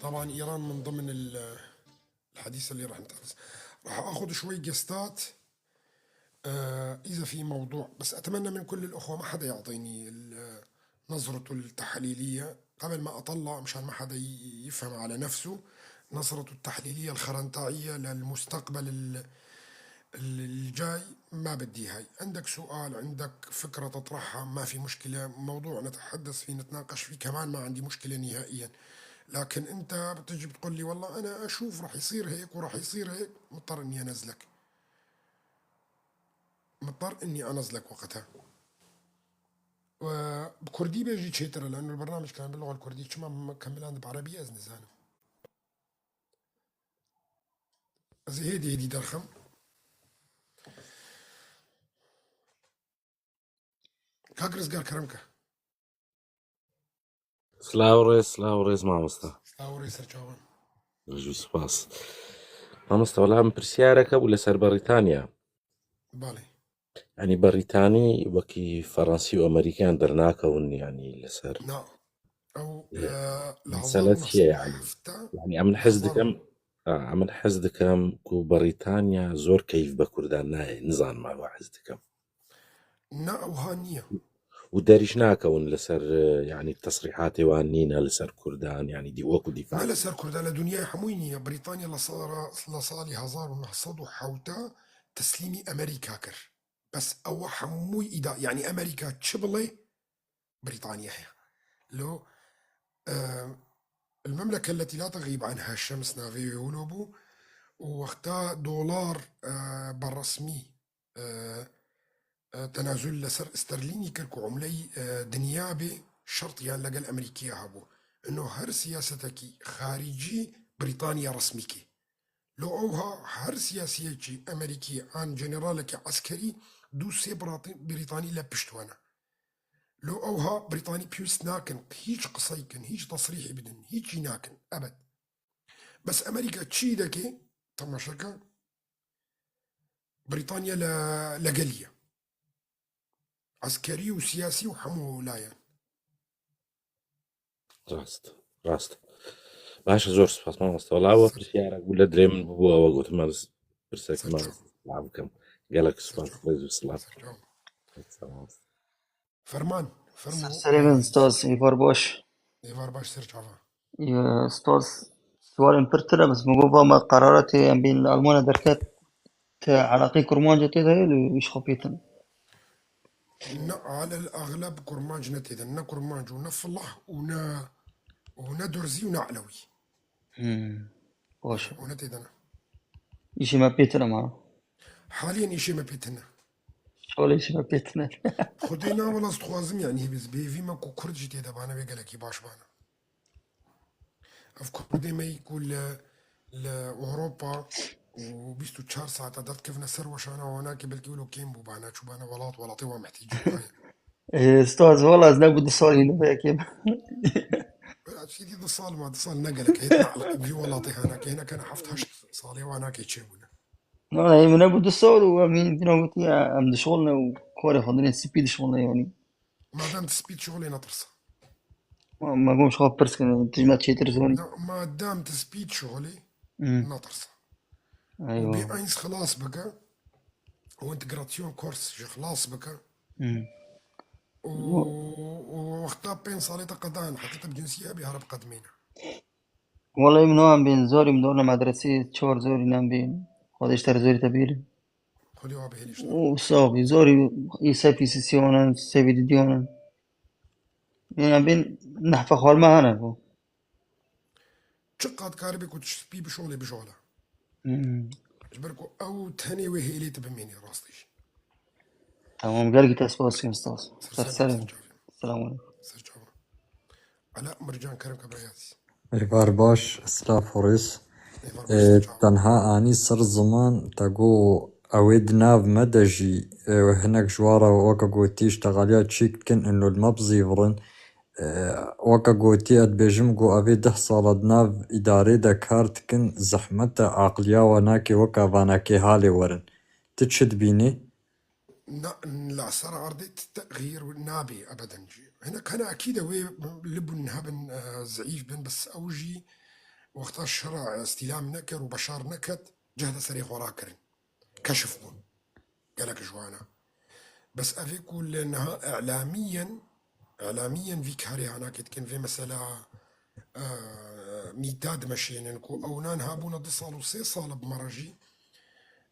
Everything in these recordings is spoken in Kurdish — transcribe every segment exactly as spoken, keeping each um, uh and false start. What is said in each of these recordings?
طبعًا إيران من ضمن ال-، الحديث اللي راح نتحدث. راح آخذ شوي قستات، آه، إذا في موضوع، بس أتمنى من كل الأخوة ما حدا يعطيني ال-، نظرته التحليلية قبل ما أطلع، مشان ما حدا ي-، يفهم على نفسه. نظرته التحليلية الخرنتاعية للمستقبل ال-، ال-، الجاي ما بدي هاي. عندك سؤال، عندك فكرة تطرحها، ما في مشكلة. موضوع نتحدث فيه، نتناقش فيه، كمان ما عندي مشكلة نهائيًا. لكن أنت بتجي بتقول لي: "والله أنا أشوف رح يصير هيك ورح يصير هيك"، مضطر إني أنزلك. مضطر إني أنزلك وقتها. وبكردي بيجي تشيتر، لأنه البرنامج كان باللغة الكردية، شما مكملان بعربية إذن زانم. Ez ê hêdî hêdî derxim. Kak Rizgar, kerem ke. Silav û rêz, silav û rêz mamosta. Silav û rêz ser çavan. Rêz û spas. Mamosta, wela min pirsyarek hebû li ser Berîtanya. Belê. Yanî Berîtanî wekî Feransî û Amerîkan dernakewin, yanî li ser Na. Ew, Lê e, li mesele çi ye yanî? hezar neh sed û nod û heft, Yanî em hez hezar dikim, ha, em hez dikim ku Berîtanya zor keyf be Kurdan nayê, nizanim ew hez dikim. Na, ew ha niye. Û derîş nakewin li ser, e, yanî tesrîhatê wan nîne li ser Kurdan, yanî dî wekû dîfa. Ne li ser Kurdan, li dinyayê hemûyî niye. Brîtanya li sala, li salî hezar û neh sed û hewt teslîmî Amerîka kir. Bes ew hemûyî îda, yanî Amerîka çi biڵێ، Brîtanya heye. Lo, e, المملكة التي لا تغيب عنها الشمس navê wê wilo bû û wexta dolar, e, bi resmî, e, e, tenazul li ser sterlînî kir ku umleyî, e, dinya bê, şertiyan legel Amerîkî hebû. Ino her siyasetekî xarîcî Brîtanya resmî kê. Lo ew ha her siyasiyekî Amerîkî an generalekî eskerî du sê Brîtî-, Brîtanî li pişt we ne. Lo ew ha Brîtanî pêwîst nakin hîç qisey kin, hîç tesrîhî bidin, hîçî nakin. Ebed. Bes Amerîka çi dike, temaşe ke, Brîtanya li, li gelî ye. Eskerî û siyasî û hemû layan. Rast, rast. Baş e, zor spas mamoste. Wala ew pirsiyarek bû li dilê min bûbû, ew gotim ez pirsek me laf bikim. Gelek spas, rêz û silav. Ser çavan. Sağ ol. Ferman, fermo. Ser serê min, staz, êvar baş. Êvar baş, ser çavan. Ya, staz, sualên pir tune, bes min got, va me qerara tê em bên li Almanya derket, te eleqê kurmanca tê de ye, lê îş xwe pê tune. Ne, alel exleb kurmanc ne tê de, ne kurmanc û ne filah û ne, û ne durzî û ne elewî. Hmm. Baş e. Û ne tê de ne. Îşê me pê tune ma. Haliyen îşê me pê tune. Şolê îşê me pê tune. Xwedê na wela ez dixwazim, yanî hêvî, bi hêvî me ku kurd jî tê de bane, wê gelekî baş bane. Ev kurdê me yî ku li, li Ewropa û bîst û çar saeta derdikevine ser weşana wana, ke belkî wilo kêm bû bana, çûbana welat, welatê wan mihtîcî bûye. Ê, staz, wela ez nebû du sal hîn vê yekê. Wela çî dî du sal ma, du sal ne gelek e, hêt nealiqî vî welatê hana, ke hêna kene heft heşt salê wana ke çêbûne. Na, na, ê, min nebû du sal û em hîn vîna gotiye, em dişixulne û karê xwe dinê spî dişixulne yanî. Madem tu spî dişixulê, netirse. Ma, ma gom ji xwe pirs kirin, tu ji me çêtir zanî. Da-, madem tu spî dişixulê, Hmm. netirse. Û Eywa. bê eins xilas bike, û integrasyon kors jî xilas bike. Hmm. Û, û wexta pênc salê te qedan, heta te bi cinsî hebî, here biqedimîne. Wela min wan bên, zorî min dorna medresê, çor zorî nan bên. Xwedê ji te re zorî te bîrin. Xwedê wa bihêlî ji te. Û sax bî, zorî î sefî sisiyonin, sevî didiyonin. Yan bên nehfe xwarme hene ku. Çiqat karibê ku tu spî bişolê, bişole. Hmm. Ji ber ku ew tenê wê hêlê tu bimînî rastî jî. Tamam, gelkî te spas dikim, staz. Ser Ser serê serê min. Selamun aleyküm. Ser çavan. Ela Mircan, kerem ke birayat. Êvar baş, silav û rêz. Êvar baş, Ê, ser çavan. Tenha anî ser ziman te got, ew ê di nav me de jî, ê, hinek ji wan re weke gotî îştexaliya çêk dikin, ino li me bizîvirin. Ê, weke gotî, ez dibêjim ku ev ê deh sal e di nav îdarê de kar dikin, zehmet e, aqiliya we nake weke vanakê halê werin. Tu çi dibînî? Na, li ser erdê t-, texyîr nabê ebeden jî. Hinek hene ekîd e wê li bûn hebin, e, zeîf bin, bes ew jî Wexta şira îstîlam nekir û Beşar neket, cehde serê xwe rakirin. Keşif bûn. Gelek ji wana. Bes evê ku li niha îlamîyen, îlamîyen vî karê hanakê dikin, vê mesela, e, mîta dimeşênin ku ewna niha bûne du sal û sê sal bi me re jî,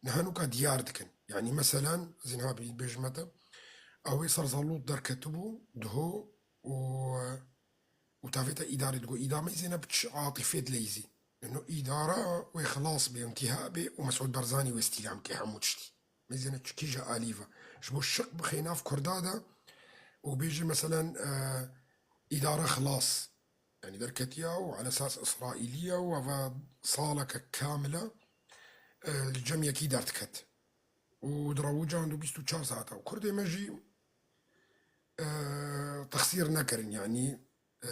niha nûka diyar dikin. Yanî meselan, ez ê niha bê-, bêjime te, ew ê ser Zalût derketibû, diho û, û tavêta îdarê digot, îda meyzêne bi çi atîfê dileyzî. Leno îdara wê xilas bê, întiha bê û Mesûd Barzanî wê îstîlam ke hemû tiştî. Meyzêne çi kîja alî ve. Ji bo şiq bixê nav Kurda de û bêjî meselen, e, îdara xilas. Yanî derketiya û ala esas Îsraîlî ye û eva saleke kamil e, e, li cem yekî derdiket. Û di rewicand û bîst û çar saeta. Û Kurdê me jî, e, texsîr nekirin, yanî, e,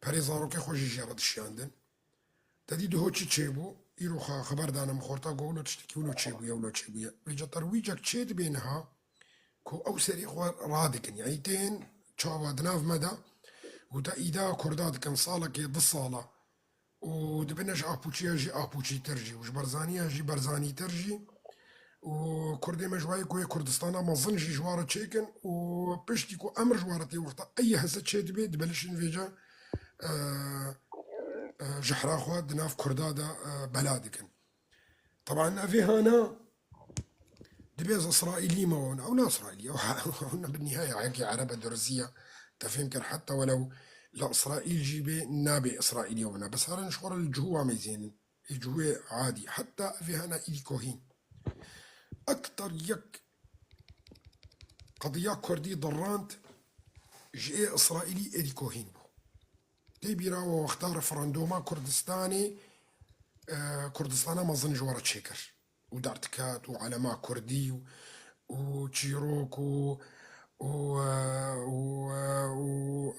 perê zarokê xwe jî jê re dişiyandin. Te dî diho çi çêbû? Îro xwe xeber dane min xorta ku wilo tiştekî wilo çêbûye, wilo çêbûye. Vêca terwîcek çê dibe niha ku ew serê xwe radikin. Yanî tên çawa di nav me de û te îda Kurda dikin salekê, du sala. Û dibine ji Apûçiya jî Apûçîtir jî û ji Barzaniya jî Barzanîtir jî û Kurdê me ji wayê ku yê Kurdistana mezin jî ji wa re çêkin û piştî ku emir ji wa re tê wexta ey hese çê dibe, dibelişin vêca, e, e, jihra xwe di nav Kurda de, e, bela dikin. Teban evê hana dibe ez Îsraîlî me û ew ne Îsraîlî, ew, ew ne bi nîhaya yekî Erebe Durzî ye. Te fêm kir heta welew li Îsraîl jî bê, nabê Îsraîlî ew ne. Bes herin ji xwe re li cihû ameyzênin. Ê cihûyê adî. Heta evê hana îdî kohîn. Ekter yek qediya Kurdî dirrand ji ê Îsraîlî êdî kohîn bû. Tê bîra we wexta referandûma Kurdistanê, e, Kurdistana mezin ji we re çêkir û derdiket û elema Kurdî û, û çîrok û, û, e, û, e, û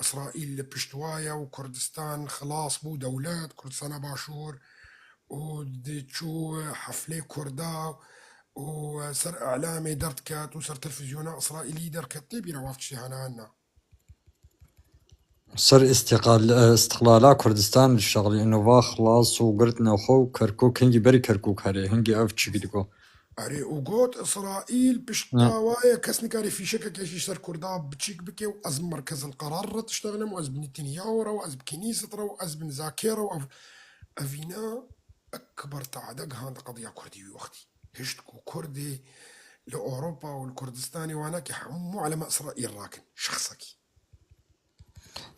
Îsraîl li pişt wa ye û Kurdistan xilas bû, dewlet, Kurdistana Başûr û diçû heflê Kurda û ser îlamê derdiket û ser televîzyona Îsraîlî derket. Tê bîra we ev tiştê hene, hene? Ser îstîqal-, e, îstiqlala Kurdistan dişexilî, ino va xilas û girtine xwe û Kerkûk, hingî berî Kerkûk herê, hingî ev çik digo. Erê, û got, Îsraîl pişta wa ye, kes nikare fîşekeke jî ser Kurda biçîk bike û ez bi merkezil qerar re diştexilim û ez bi Netanyahu re û ez bi Kînîsit re û ez bi Zakê re û ev, evîna ekber teade gihand qediya Kurdî wî wextî. Hişt ku Kurdê li Ewropa û li Kurdistanê wana ki hemû elema Îsraîl rakin. Şexsekî.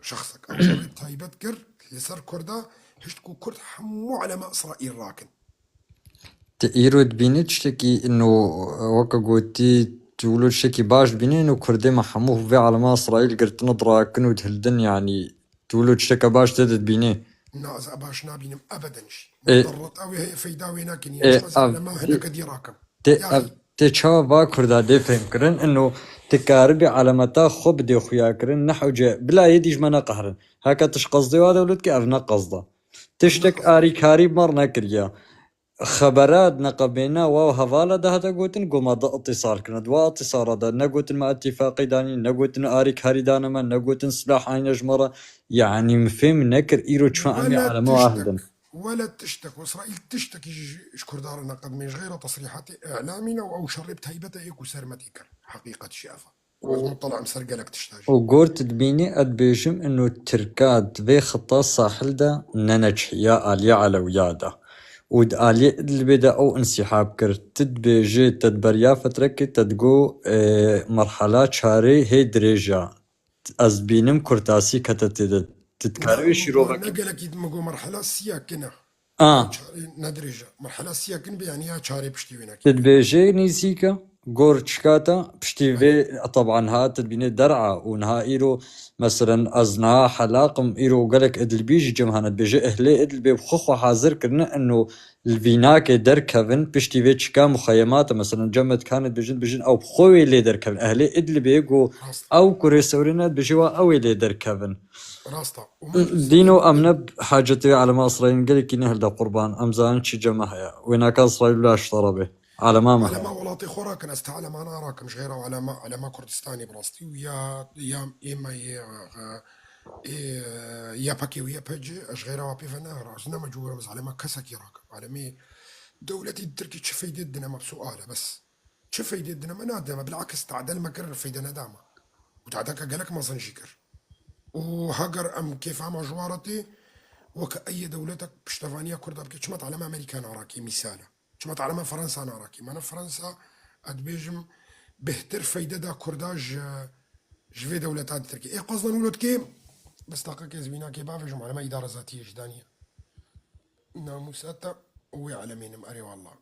Şexsek. Ew şerê taybet kir li ser Kurda, hişt ku Kurd hemû elema Îsraîl rakin. Tu îro dibînî tiştekî ino, weke gotî, tu wilo tiştekî baş dibînî ino Kurdê me hemû vê elema Îsraîl girtine dirakin û dihildin, yanî tu wilo tişteke baş tê de dibînî? Na, ez e baş nabînim ebeden jî. Ê, mudarret ew ê heye feyda wê nakin. Ê, Yanî ez ev, elema hineke dî rakim. Tê, ya, ev, tê çawa va Kurda dê fêhm kirin? Ino ti karibî elemeta xwe bidê xuya kirin, ne hewce, bila yê dî ji me neqehrin. Heke tu ji qezdê wa dewlet ke ev ne qezda. Tiştek arîkarî bi me re nekiriya. Xebera di neqebêna wa û hevala de hate gotin, go me di îtîsal kirine. Di wa îtîsala de ne gotin me îtîfaqî danî, ne gotin arîkarî dane me, ne gotin silah ayne ji me re. Yanî min fêm nekir, îro çima em ê Wele elema tiştek, ahildin. Wele tiştek, Îsraîl tiştekî jî ji, ji Kurdan re neqedimê, ji xeyra tesrîhatê îlamî ne û ew şerê bi taybet e ê ku ser me tê kir. Heqîqet jî ev e. Ez mutela em ser gelek tişta jî. Û gor tu dibînî, ez dibêjim, ino Tirka di vê xita sahil de ne neçihiya aliyê Elewiya de. Û di aliyê Idlibê de ew însîhab kir. Tu dibêjî, te di beriya fetrekê te digo, e, merhala çarê hê dirêj e. Ez dibînim kurtasî kete tê de. Tu dikarî wê şîrovekî. Ne gelekî min got merhala sî ya kin e. A. Çarê ne dirêj e. Merhala sî ya kin be, yanî ya çarê piştî wê nekî. Tu dibêjê nîzîk e. Gor çika te piştî vê, teban ha tu dibînê der'a û niha îro, meselen, ez niha helaq im, îro gelek Idlibî jî cem hene dibêje, ehlê Idlibê bi xwe xwe hazir kirine, ino li vînakê derkevin, piştî vê çika muxeyemate, meselen, cem me dikanê dibêjin, dibêjin ew bi xwe wê lê derkevin. Ehlê Idlibê go, rast, ew kurê sewrê ne dibêje wa ew ê lê derkevin. Rast e. Û min Dîno em ne hacetê elema Îsraîlin gelekî nehilde qurban. Em zanin çi cem me heye. Wênaka Îsraîl wila ji te re bê. Elema me heye. Elema welatê xwe rakin, ez ta elema narakim, ji xeyra elema, elema Kurdistanê bi rastî û ya, ya ê me yê, e, Ê, Y P G û Y P G, ez ji xeyra wa pê ve ne, ez ne mecbûr im ez alema kesekî rakim. Alemê dewletî di Tirkî çi feydê didine me bi sual e, bes. Çi feydê didine me? Nadime, bilakis tade li me kir, feyde neda me. Û tadeke gelek mezin jî kir. Û heger em kêfa me ji wa re tê, weke ey yê dewletek piştevaniya Kurda bike, çima te alema Amerîka narakî, mîsal e. Çima te alema Fransa narakî? Mane Fransa, ez dibêjim, bêhtir feyde da Kurda ji, ji vê dewleta di Tirkiyê. Ê qazdan wilo dikê, bes daqekê ez wînakê bavêjim, alema îdara zatiyê ji daniye. Namûsa te û wê alemê nim, erê wallah.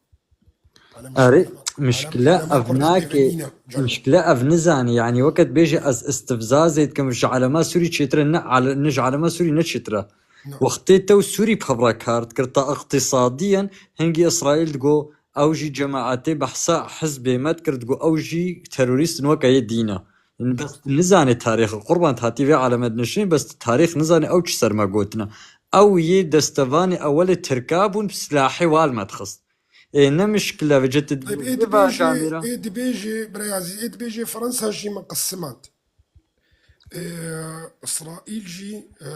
Alem Erê, alema, alem, mişkile alema ev Kurda nakê, pêvekî ne, canım. Mişkile ev nizanî, yanî weke dibêje ez istifzazê dikim, ji alema Sûrî çêtir e, ne ale-, ne ji alema Sûrî ne çêtir e. Na. Wextê te û Sûrî bi hev re kar dikir, ta iqtîsadiyen hingî Îsraîl digo, ew jî cemaetê behsa hizbê me dikir, digo ew jî terorîst in weke yê dîn e. Bes tu nizanê tarîxê, qurban, tu hatî vê aleme dinişînî, bes tu tarîx nizanê ew çi ser me gotine. Ew yê destevanê ewelê Tirka bûn, bi silahê wa li me dixist. Ê, ne mişkil e, vêce tu Tayyip, ê dibêjî, ê dibêjî, birayê ezîz, ê dibêjî Fransa jî me qesimand. Ê, Îsraîl jî, e,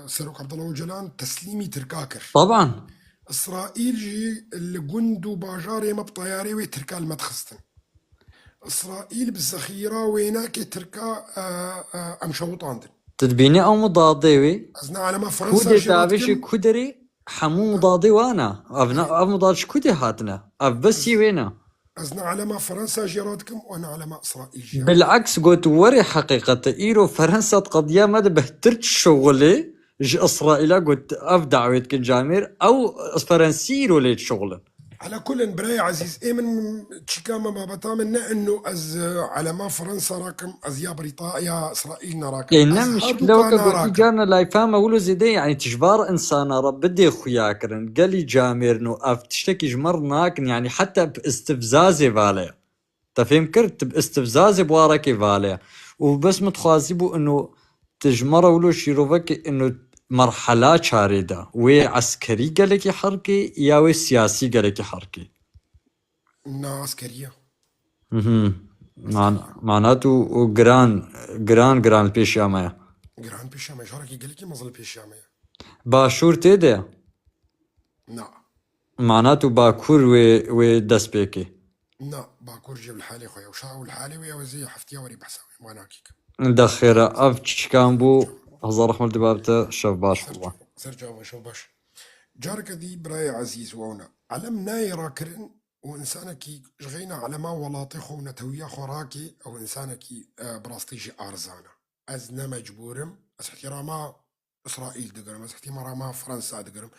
Serok Abdullah Ocalan teslîmî Tirka kir. Taban. Îsraîl jî li gund û bajarê me bi tayarê wê Tirka li me dixistin. Îsraîl bi zexîra wênakê Tirka, e, e, em şewitandin. Tu dibînî ew mudadê wê? Ez ne alema Fransa Kudê jî davêjê radikim. Kuderê hemû mudadê wan e. Ev ne, ev mudad ji kudê hatine. Ev besî wê ne. Ez ne alema Fransa jî radikim û ne alema Îsraîl jî. Bilaks got, werê heqîqete. Îro Fransa di qediya me de bêhtir şixulê ji Îsraîla got, ev dawê dikin camêr. Ew Fransî îro lê dişixulin. Ala kulin, birayê ezîz, ê min çîka me, babeta min ne ino ez, e, alema Fransa rakim, ez ya Brîta-, ya Îsraîl nerakim. Ê, ne Ez her mişkile du weke kana gotî rakim. Carna layfa me wilo zêde, yanî tu ji var insana re bidê xuya kirin. Gelî camêrno, ev tiştekî ji me re nakin, yanî heta bi istifzazê vale. Te fêm kir, tu bi istifzazê bi warekê vale. Û bes min dixwazî bû ino tu ji me re wilo şîrovekê ino merhela çarê de. Wê eskerî gelekî herkê ya wê siyasî gelekî herkê? Na, eskerî ye. Mhm. Man-, mana tu û giran, giran, giran li pêşiya me ye. Giran pêşiya me, carekî gelekî mezin li pêşiya me ye. Başûr tê de? Na. Mana tu Bakur wê, wê dest pê kê? Na, Bakur jî bi halê xwe ye. Û şa û halê wê, ew zê heftiya werî behsa wê. Wana kî kim. De xêre, ev çikan bû. Hezar rehmet li babte, şev baş Ser bû. Ser çava, şev baş. Careke dî birayê ezîz wewna. Elem nayê rakirin û insanekî ji xeyna elema welatê xwe û netewiya xwe rakê, ew insanekî, e, bi rastî jî arzan e. Ez ne mecbûr im, ez îhtîrama Îsraîl digirim, ez îhtîrama Fransa digirim,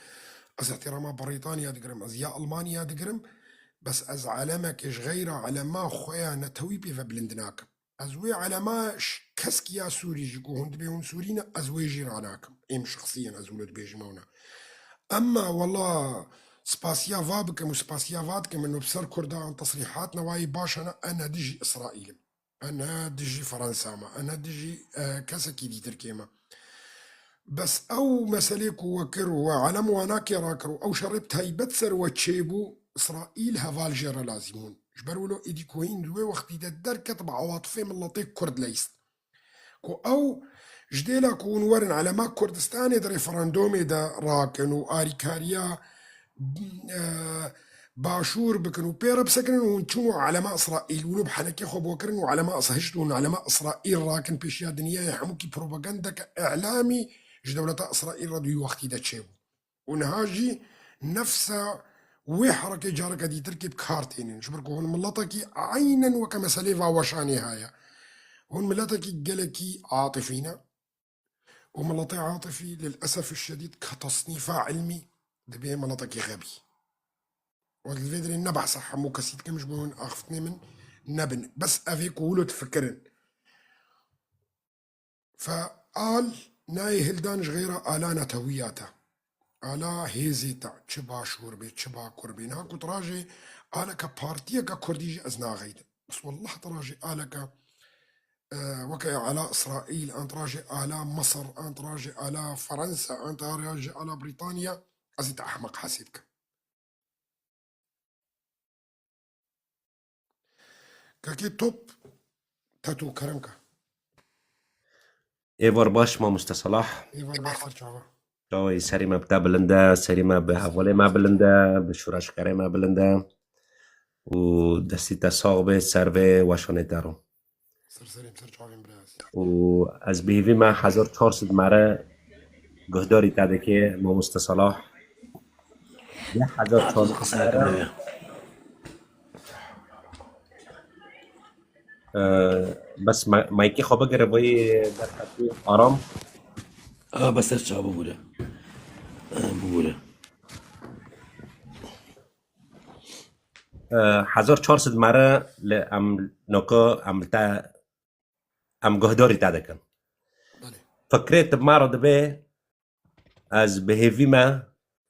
ez îhtîrama Brîtanya digirim, ez ya Almanya digirim, bes ez elemekê ji xeyra elema xwe ya netewî pê ve bilind nakim. Ez wê elema ş-, keskî ya Sûrî jî ku hûn dibê hûn Sûrî ne, ez wê jî ranakim. Êm şexsî yen, ez wilo dibêjim ew ne. Emma wela spasiya va bikim û spasiya va dikim, ino bi ser Kurda an tesrîhat newayî baş hene, e ne dijî Îsraîl im. E ne dijî Fransa me, e ne dijî, e, kesekî dî Tirkê me. Bes ew meselê ku we kir û we elem wanakê rakir û ew şerê bi taybet ser we çêbû, Îsraîl heval jê re lazîm hûn. Ji ber wilo êdî ku hîn di wê wextî de derket bi ewatifê miletê Kurd leyst. Ku ew ji dêla ku hûn werin elema Kurdistanê di referandumê de rakin û arîkariya, e, Başûr bikin û pê re bisekinin û hûn çûn û elema Îsraîl wilo bi henekê xwe bo kirin û elema Îsraîl hişt û hûn elema Îsraîl rakin pêşiya dinyayê hemûkî propagandeke îlamî ji dewleta Îsraîl re di wî wextî de çêbû. Û niha jî nefsa wê herekê careke dîtir kê bi kar tênin. Ji ber ku hûn miletekî eynen weke meselê va weşanê heye. Hûn miletekî gelekî atifî ne. Û miletê atifî, lilesef şedîd, ka tesnîfa ilmî dibê miletekî xebî. Û li vê derê ne behsa hemû kesî dikim ji bo hûn axiftinê min nebin. Bes ev ê ku wilo difikirin. Fe al nayê hildan ji xeyra ala netewiya te. Ala hêzê te, çi Başûr bê, çi Bakur bê. Niha ku tu rajê aleke partiyeke Kurdî jî ez naxeydim. Bes wallah tu rajê aleke, e, weke ala Îsraîl, an tu rajê ala Misir, an tu rajê ala Fransa, an tu rajê ala Brîtanya, ez ê te ehmeq hesê bikim. Kakê top, Teto, kerem ke. Êvar baş, mamoste Salah. Êvar baş, ser çava. Çawê serê me bi te bilind e, serê me bi hevalê me bilind e, bi şoreşgerê me bilind e. Û destî te sax be, ser vê weşanê te ro. Ser serê min, ser çavê min, birayê. Û ez bi hêvî me hezar çar sed mere guhdarî te dike, mamoste Salah. Yek hezar çar sed mere. Ee, bes ma-, maykê xwe bigire, vay derketî aram. Ha, bes ser çava bibûre. Ee, bibûre. Ee, hezar çar sed mere li em noka em li te, em guhdarî te dikin. Belê. Fikrê tu bi me re dibe, ez bi hêvî me,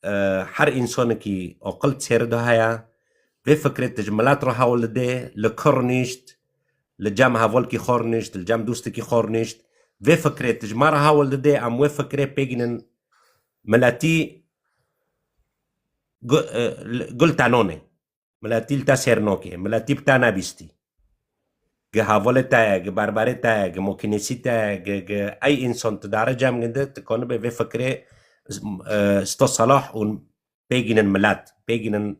e, her însanekî aqil çêri de heye, vê fikrê tu ji milet re hewl didê, li kir nîşt, li cem hevalkî xwe nîşt, li cem dostekî xwe nîşt, vê fikrê tu ji me re hewl didê, em wê fikrê pêgînin miletî gu-, e, li, gul tenonê. Miletî li te sêr nake, miletî bi te nebîstî. Gi hevalê te ye, gi berberê te ye, gi mokînesî te ye, gi, gi ey însan tu dare cem ginde, tu kanibe vê fikrê, e, sto Salah û pêgînin milet, pêgînin,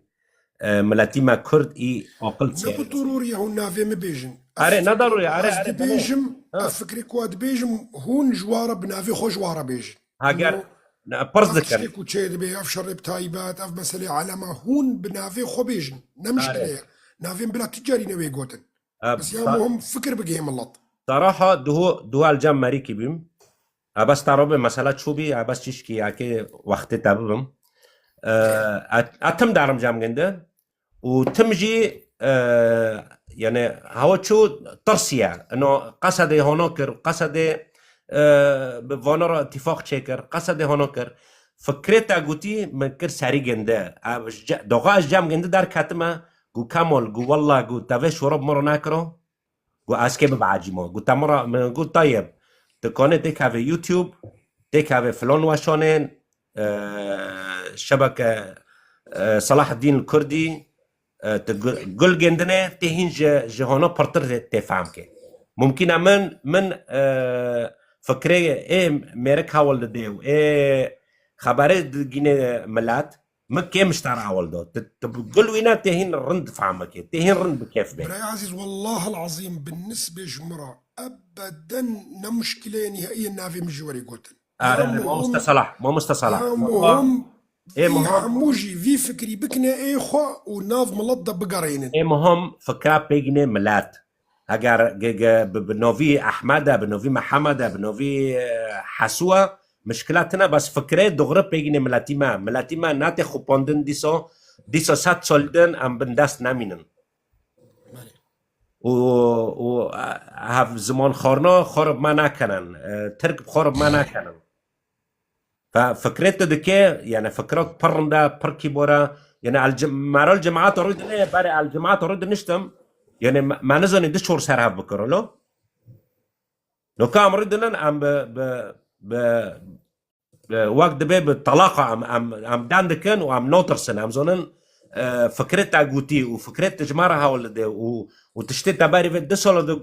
e, miletî me Kurd î aqil Ne çê. Ku dorûrî ye hûn navê min bêjin. Are, ne darû ye, are, Ez are, dibêjim, ha. Ez fikrê ku ez dibêjim, hûn ji wa re bi navê xwe ji wa re bêjin. Heger, Hûn ne, pirz ev dikin. Tiştê ku çê dibe, ev şerê bi taybet, ev meselê elema, hûn bi navê xwe bêjin. Ne mişkile ye. Navê min bila tu carî newê gotin. E, Bes ya sa-, muhim fikir bigihê milet. Saraha duhu, duhu el cem merîkî bîm. E, bes te re be mesela çû bî, e, bes çişkî yekê wextê te bibim. E, e, e, tim darim cem ginde. Û tim jî, e, yani hewa çû tirsiye. Ino Qesedê hona kir, Qesedê, e, bi vana re îtîfaq çêkir, Qesedê hona kir. Fikrê te gotî min kir serî ginde. E, ji ce-, doxa ez cem ginde derketime, gu Kemal, gu wella, gu te vê şoro bi min re nekiro. Gu ez kê bibe ecîma. Gu te min re, min gu Tayyib, tu kanê têkevê YouTube, têkevê filan weşanên, e, şebeke, e, Selahaddîn Kurdî, e, tu gu-, gul gendinê, tê hîn ji, ji hona pirtir tê, tê fehm ke. Mumkîn e min, min, e, fikrê ê mêrik hewl didê û ê xeberê digînê milet, min kêm ji te re hewl da. Tu, tu bi gul wîna tê hîn rind fehm bike, tê hîn rind bi kêf be. Birayê ezîz, wellahil ezîm, bi nisbê ji min re ebeden ne muşkileyê nihaiye navê min jî werê gotin. Are, Ya muhim, mamoste Salah, mamoste Salah. Ya Wella, muhim, ê vî muhim, hemû jî vî fikrî bikine ê xwe û nav milet de bigerînin. Ê muhim fikra pêgînê milet. Eger ge-, ge-, bi, bi novî Ehmed e, bi novî Mihemed e, bi novî, e, Hesû e, mişkila tune, bes fikrê dixure pêgînê miletî me. Miletî me nate xupandin dîsa, dîsa sed sal din em bindest nemînin. Belê. Û, û, e, hev ziman xwarina xwe re bi me nakenin, e, Tirk bi xwe re bi me nakenin. Fe-, fikrê tu dike, yani fikra pir rind e, pir kîbor e. Yani el cem-, me re li cemaeta rû dine, berê el cemaeta rû diniştim. Yani me, me nizanî du çor ser hev bikiro, lo. Noka em rû dinin, em bi, bi, bi, bi, wek dibe bi talaqa em, em, em den dikin û em natirsin. Em zonin, e, fikrê te gotî û fikrê tu ji me re hewl dide û, û tiştê te berî vê du sala de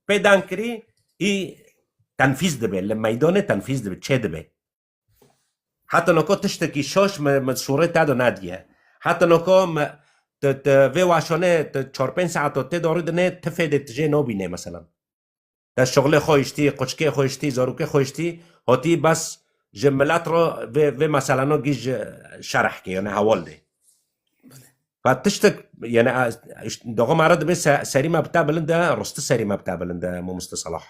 pê den kirî, î tenfîz dibe, li meydanê tenfîz dibe, çê dibe. Heta noko tiştekî şaş me, me şûrê te de nediye. Heta noko me, te, te vê weşanê te çar pênc saeto tê de rû dinê, ti fêdê tijê nabînê, meselan. Te şixulê xwe hiştî, quçikê xwe hiştî, zarokê xwe hiştî, hatî bes ji milet re vê, vê meselano gîj şerh ke, yani hewal dê. Belê. Fa tiştek, yani, a, iş-, doxo me re dibe se-, serî me bi te bilind e, rûstî serî me bi te bilind e, mamoste Salah.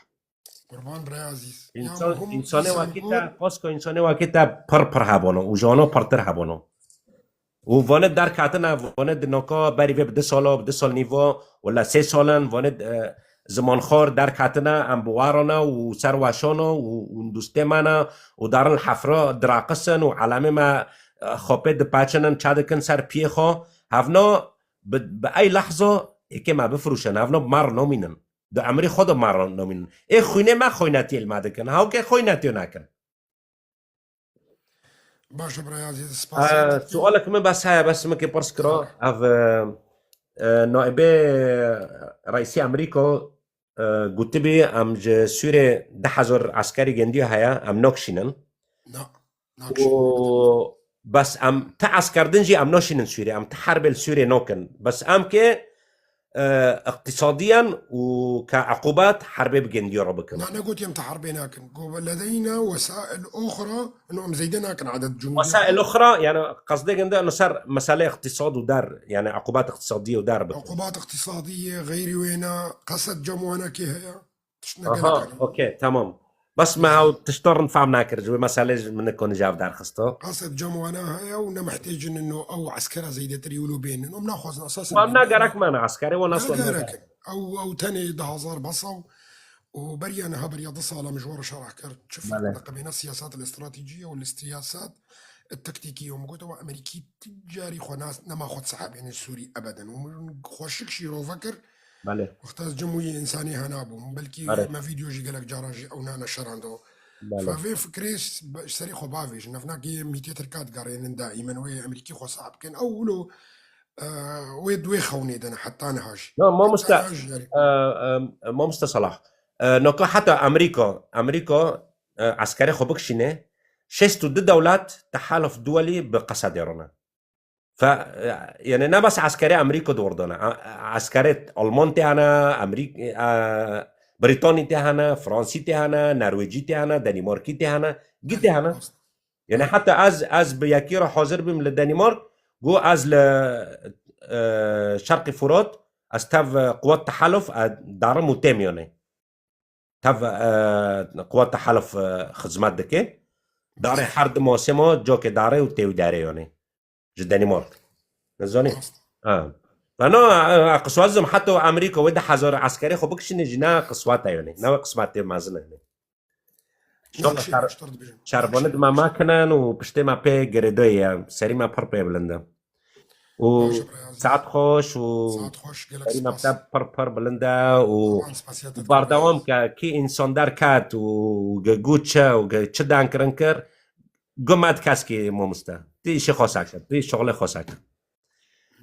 Qurban birayê ezîz. Ya însan, muhim însanê wekî te, pasko însanê wekî te pir pir hebûno û ji hona pirtir hebûno. Û vanê derketine, vanê di noka berî vê bi du sala, bi du sal nîva, wela sê sal in, vanê, e, zimanxwar derketine, em bi we re ne û ser weşan e û, û dostê me ne û darin li hefra diraqisin û elemê me, e, xapê dipeçinin, çe dikin ser piyê xwe. Hevna bi, bi ey lehza êkê me bifirûşin, hevna bi me re namînin. Di emrê xwe de me re namînin. Ê xwînê me xweynetiyê li me dikin. Hewkê xweynetiyê nekin. Baş e, birayê ezîz, spas. E, sualek min bes heye, bes min kê pirs kira. Ev, e, e, naibê reîsê Amerîka e, gotibî, em ji Sûrê du hezar eskerî gendiyo heye, em nakşînin. Na, nakşînin. Û bes em ti esker din jî em naşînin Sûrê, em ti herbê li Sûrê nakin. Bes em kê, e, iqtisadiyen û ke equbat herbê bi gendiyo re bikin. Na, negotiye em ti herbê nakin. Go ledeyna wesail oxra, ino em zeyde nakin edet cundî. Wesail oxra, yani qesdê gende li ser mesele iqtisad û der, yani equbat iqtisadiye û der bikin. Equbat iqtisadiye, xeyrî wêna, qesed cem wana kê heye? Tişt ne gelek Aha, hene. Okey, tamam. Bes me ew tişta rind fehm nakir, ji wê meselê ji min konî ji hev derxisto. Qased cem wana heye û ne mihtêcin ino ew eskera zêdetirî wilo bênin. Em naxwazin esas Wan ne gerek me ne eskere, wan ne aslan ne gerek. Ew, ew tenê du hezar bes e û beriya niha beriya du sala min ji wan re şerh kir. Çi ferq Bele. Neqebêne siyasat el-estratejî û li siyasat el-tektîkî û min got ew Amerîkî ti carî xwe nas, nema xwe sehebêne Sûrî ebeden. Û min xweşik şîrove kir. Belê. Wexta ez cem wî însanî hena bûm. Belkî Belê. Me vîdeo jî gelek caran jî ew nane şerando. Belê. Fa vê fikrê s-, be-, serê xwe bavêjin. Navnakê mîtê tirka digerênin daîmen wê Amerîkî xwe sah bikin. Ew wilo, e, wê di wê xewnê de ne heta niha jî. No, mamoste, Heta niha jî, yani. e, e, mamoste Salah. E, noka heta Amerîka, Amerîka, e, eskerê xwe bikişîne, şêst û du dewlet tehaluf duwelî bi qesedê re ne. Fe, yani ne bes eskerê Amerîka di wir de ne. A-, eskerê Alman tê hene, Amerîk-, e, Brîtanî tê hene, Fransî tê hene, Norwêcî tê hene, Denîmarkî tê hene, gî tê hene. Rast. Yani heta ez, ez bi yekî re hazir bim li Denîmark, got ez li, e, Şerqî Furat, ez tev, e, quwet tehaluf, e, darim û têm yani. Tev, e, quwet tehaluf, e, xizmet dike. Darê her du masê ma cokê darê û têwî darê yani. Ji Denîmark. Nizanî? Rast. Ha. Ana, e, qiswazim heta Amerîka wê du hezar eskerê xwe bikişîne jî ne qiswet e yani. Ne wê qismetê mezin e yani. Şer-, şer-, şervanî di me makinin û piştê me pê girêdayê ye. Serî me pir pê bilind e. Û Baş e, birayaz. Saet xweş û Saet xweş, gelek serî me spas. Pir, pir bilind e û Aman, spasiya te berdewam dikî. Ke kî însan derket û ge got çi û ge çi dengkirin kir, gu me dikeskî mamoste. Tu îşê xwe sekir, tu şixulê xwe sekir.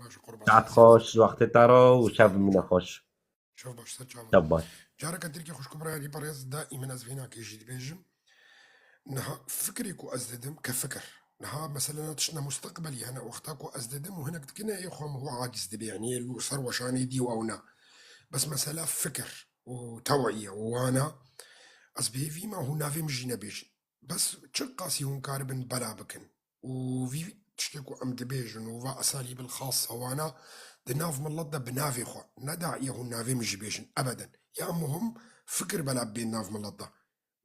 Baş e, qurban. Saet xweş, wextê te re û şev mîne xweş. Şev baş, ser çavan. Şev baş. Careke tirkî xwişk û birayê berêz, daîmen ez vênakê jî dibêjim. Niha fikrê ku ez didim, ke fikir. Niha mesela tiştine musteqbelî hene, wexta ku ez didim û hinek dikine ê xwe min hû aciz dibe, yanî ê li ser weşanê dî û ew na. Bes mesela fikir û tewiye û wana, ez bi hêvî me hû navê min jî nebêjin. Bes çi qasî hûn karibin bela bikin? Û vî tiştê ku em dibêjin û va esalîbil xasa wana di nav milet de bi navê xwe, ne daîye hûn navê min jî bêjin, ebeden. Ya muhim fikir bela bibên nav milet de.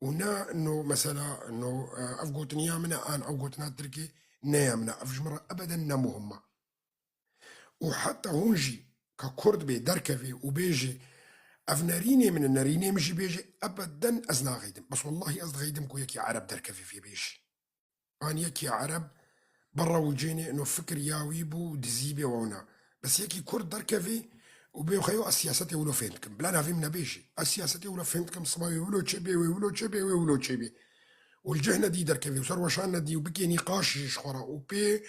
Û ne no mesela no, e, ev gotiniya min e, an ew gotina tirkî ne ya min e. Ev ji min re ebeden ne muhim e. Û heta hûn jî ka kurd bê derkevê û bêjê, "Ev nerînê min e, nerînê min jî bêjê", ebeden ez naxeydim. Bes wellahî ez dixeydim ku yekî ereb derkevê vê bêjê. An yekî ereb berra wicênê ino fikir ya wî bû, dizî bê wewna. Bes yekî kurd derkevê û bê xeyo ez siyasetê wilo fêm dikim. Bila navê min nebêjê. Ez siyasetê wilo fêm dikim, siba wê wilo çêbê, wê wilo çêbê, wê wilo çêbê. Û li cih nedî derkevê û ser weşan nedî û bikê nîqaş jî ji xwe re û pê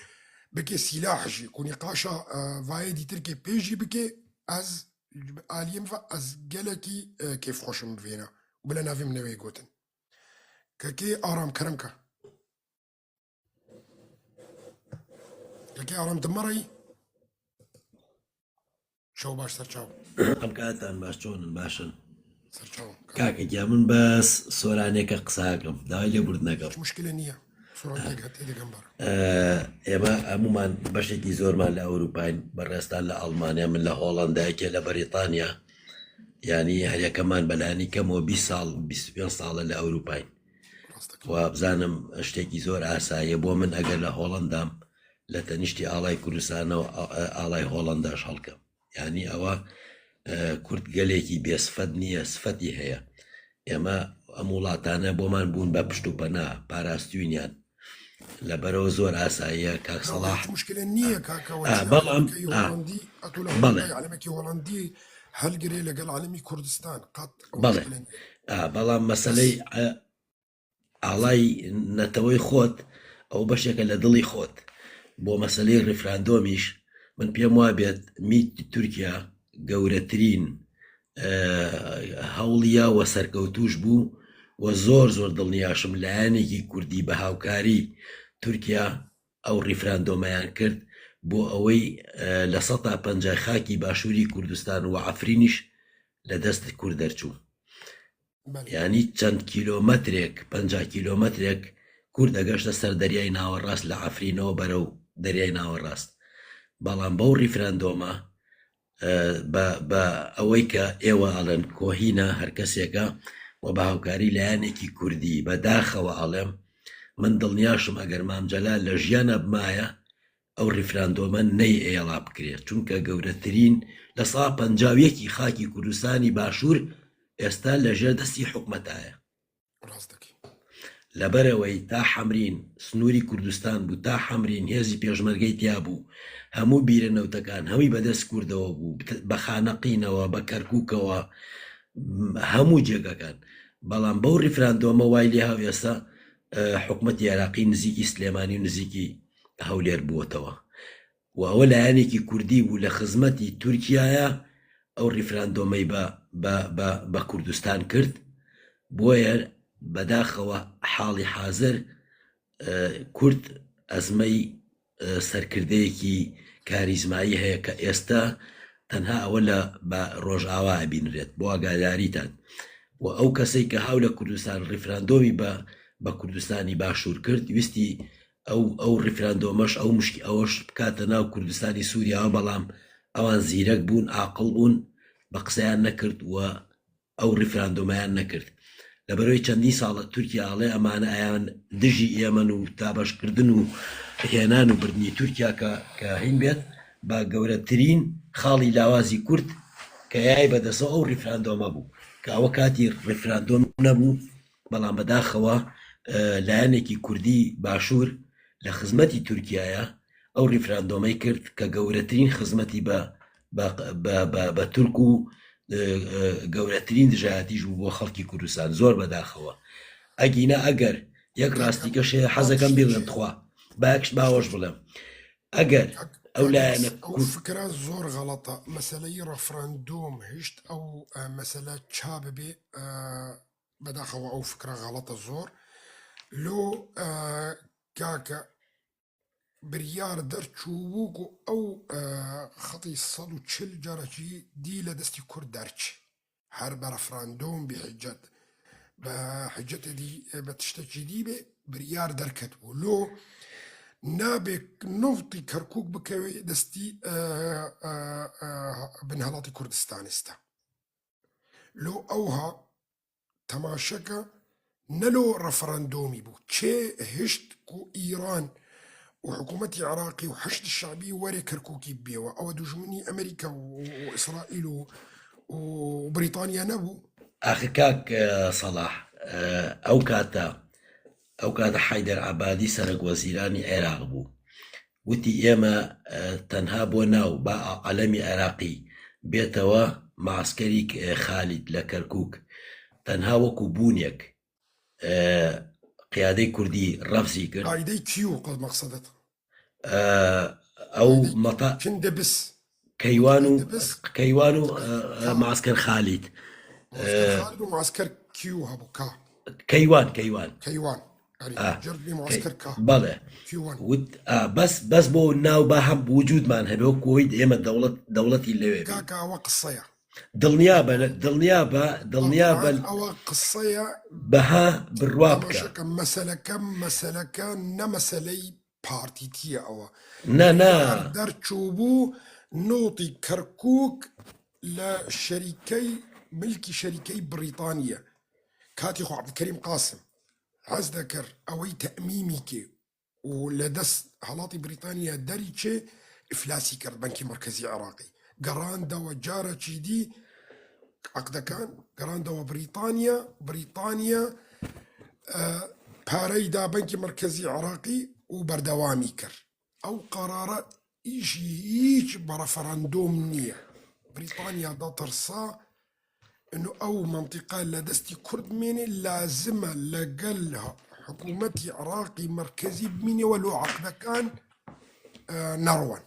bikê sîlah jî, ku nîqaşa, e, vayê dîtirkê pê jî bikê, ez, aliyê min ve ez gelekî, e, kêfxweş im bi vêna. Û bila navê min newê gotin. Kekê Aram, kerem ke. Kekê Aram, tu mereyî? Şew baş, ser çav. Em katan baş, çon in, baş in? Ser çav. Kake giya, min bes soraneke qisa kim. Daway lêbûrdinek im. Hiç muşkile niye. Soran tê, tê digem bar. Ee, ême hemûman beşekî zorman li Ewropayên, berêstan li Almanya, min li Hollanda, yekê li Brîtanya. Yanî her yekeman belanî kemo bîst sal, bîst û pênc sal li Ewropayên. Rast e. Wa bizanim tiştekî zor asa ye bo min eger li Hollandam li teniştî alay Kurdistanê û a-, alay Hollandaş hewlkem. Yanî ewa, e, Kurd gelekî bêsifet niye, sifetî heye. Ême em welatane bo man bûn be pişt û pena, parastîniyan. Li ber ew zor asa ye, kak Selah. Hiç muşkile niye, kaka, ha, weçîna belam, alemekî ha, Hollandî, etu li bele. Hollandayê alemekî Hollandî helgirê li gel alemî Kurdistan. Qat ew, bele, muşkile niye. Ha, belam meseley, e, alay netewey xot, ew beşeke li dilî xot. Bo meseleyê referandumîş, min pêm wa bêt, mît Tirkiya gewretirîn, ئە، هەوڵیە و سەرکەوتووش بوو و زۆر زۆر دڵنیاشم لایەنێکی کوردی بە هاوکاری تورکیا ئەو ڕیفراندۆمەیان کرد بۆ ئەوەی، ئە، لە سەتا پەنجا خاکی باشووری کوردستان و عەفرینیش لە دەست کورد دەرچوو. بەڵێ. یعنی چەند کیلۆمەترێک، پەنجا کیلۆمەترێک کورد دەگەشتە سەر دەریای ناوەڕاست لە عەفرینەوە بەرەو دەریای ناوەڕاست. بەڵام بەو ڕیفراندۆمە، ئە، بە، بە ئەوەی کە ئێوە ئەڵێن کۆهینە هەر کەسێکە و بە هاوکاری لایەنێکی کوردی، بە داخەوە ئەڵێم، من دڵنیاشم ئەگەر مام جەلال لە ژیانە بمایە، ئەو ڕیفراندۆمە نەی ئێڵا بکرێت، چونکە گەورەترین لە سا پەنجا و یەکی خاکی کوردستانی باشوور ئێستا لە ژێر دەستی حکومەتایە. ڕاست دەکەی. لەبەرەوەی تا حەمرین سنووری کوردستان بوو، تا حەمرین هێزی پێشمەرگەی تیا بوو، هەموو بیرە نەوتەکان، هەمووی بەدەست کوردەوە بوو، بە خانەقینەوە، بە کەرکووکەوە، هەموو جێگەکان. بەڵام بەو ڕیفراندۆمە وای لێ هاو ئێستا، ئە، حکومەتی عێراقی نزیکی سلێمانی و نزیکی هەولێر بووەتەوە. و ئەوە لایەنێکی کوردی بوو لە خزمەتی تورکیایە، ئەو ڕیفراندۆمەی بە، بە، بە، بە کوردستان کرد. بۆیە بەداخەوە حاڵی حازر، ئە، کورد ئەزمەی، ئە، سەرکردەیەکی کاریزمایی هەیە کە ئێستا تەنها ئەوە لە بە ڕۆژاوا ئەبینرێت، بۆ ئاگاداریتان. و ئەو کەسەی کە هاو لە کوردستان ڕیفراندۆمی بە، بە کوردستانی باشوور کرد، ویستی ئەو، ئەو ڕیفراندۆمەش، ئەو مشکی-، ئەوەش بکاتە ناو کوردستانی سووریاوە، بەڵام ئەوان زیرەک بوون، عاقڵ بوون، بە قسەیان نەکرد و ئەو ڕیفراندۆمەیان نەکرد. لەبەرەوەی چەندین ساڵە تورکیا ئەڵێ ئەمانە ئەیان دژی ئێمەن و دابەشکردن و هێنان و بردنی تورکیا کە، کە هین بێت، بە گەورەترین خاڵی لاوازی کورد کە یای بەدەستەوە ئەو ڕیفراندۆمە بوو، کە ئەوە کاتی ڕیفراندۆم نەبوو، بەڵام بەداخەوە، ئە، لایەنێکی کوردی باشوور لە خزمەتی تورکیایە، ئەو ڕیفراندۆمەی کرد کە گەورەترین خزمەتی بە، بە، بە، بە، بە تورک و، ئە، ئە، گەورەترین دژایەتیش بوو بۆ خەڵکی کوردستان. زۆر بەداخەوە. ئەگینە ئەگەر یەک ڕاستیکەش هەیە، حەزەکەم بیڵێم تخوا. با یەکش باوەش بڵێم. ئەگەر ئەو لایەنە ئەو کوورد فکرە زۆر غەڵەتە. مەسەلەی ڕەفراندۆم هشت ئەو، ئە، مەسەلە چا ببێ، ئە، بەداخەوە ئەو فکرە غەڵەتە زۆر. لۆ، ئە، کاکە بریار دەرچوو بوو و ئەو، ئە، خەتی سەد و چل جارەکی دی لە دەستی کورد دەرچ. هەر بە ڕەفراندۆم بی حجەت، بە حجەتێ دی، بە تشتێکی دی بێ، بریار دەرکەت بوو. لۆ نابێ نوتی کەرکووک بکەوێ دەستی، ئە، ئە، ئە، بنهەڵاتی کوردستان ئێستا. لۆ ئەوها تەماشەکە نەلۆ ڕەفراندۆمی بوو. چێ هشت کو ئیران و حکوومەتی عێراقی و حەشد شعبی وەرێ کەرکووکی بێوە. ئەوە دوژمنی ئەمریکا و، و ئیسرائیل و، و بریتانیا نەبوو. ئاخر کاک، ئە، سەڵاح، ئە، ئەو کاتە، ئەو کاتە حەیدەر عەبادی سەرەک وەزیرانی عێراق بوو. وتی ئێمە، ئە، تەنها بۆ ناو با عەلەمی عێراقی بێتەوە معسکەری ک-، ئە، خالید لە کەرکووک. تەنها وەکو بوونێک، ئە، قیادەی کوردی ڕەفزی کرد. قاعدەی کیو قەت مەقسەدەت. ئە، ئەو قاعدەی مەتا-، کندە بس. کەیوان و، کندە بس. کەیوان و، ئە، ئە، کا. معسکەر خالید. معسکەر ئە، خالد و معسکەر کیو هەبوو، کا. کەیوان، کەیوان. کەیوان. ئەری، ئا، جەرگی کەی-، معسکەر کا. بەڵێ. کیوان. وت، ئا، بەس، بەس بۆ ناو با هەم وجودمان هەبێ، وەکو ئەوەی ئێمە دەوڵەت، دەوڵەتی لەوێ بێ. کاکە، ئەوە قسەیە. دڵنیا بە، دڵنیا بە، دڵنیا بە. ئەوە قسەیە. بەها بڕوا بکە. تەماشەکە، مەسەلەکە، مەسەلەکە نە مەسەلەی پارتیتیە ئەوە. نە، نە. بریار دەرچوو بوو نوتی کەرکووک لە شەریکەی، ملکی شەریکەی بریتانیە. کاتی خۆ عەبدولکەریم قاسم حەز دەکرد ئەوەی تەئمیمی کێ و لە دەست هەڵاتی بریتانیا دەریچێ، ئیفلاسی کرد بەنکی مرکزی عێراقی. گەڕاندەوە جارەکی دی، عەقدەکان گەڕاندەوە بریتانیا. بریتانیا، ئە، پارەی دا بەنکی مرکزی عێراقی و بەردەوامی کرد. ئەو قەرارە ئیشی هیچ بە ڕەفەرەندۆم نییە. بریتانیا دەترسا ئنو ئەو مەنتیقە لە دەستی کورد بمێنێ، لازمە لەگەل حکوومەتی عێراقی مەرکەزی بمینێ و لۆ عەقدەکان، ئە، نەڕوەن.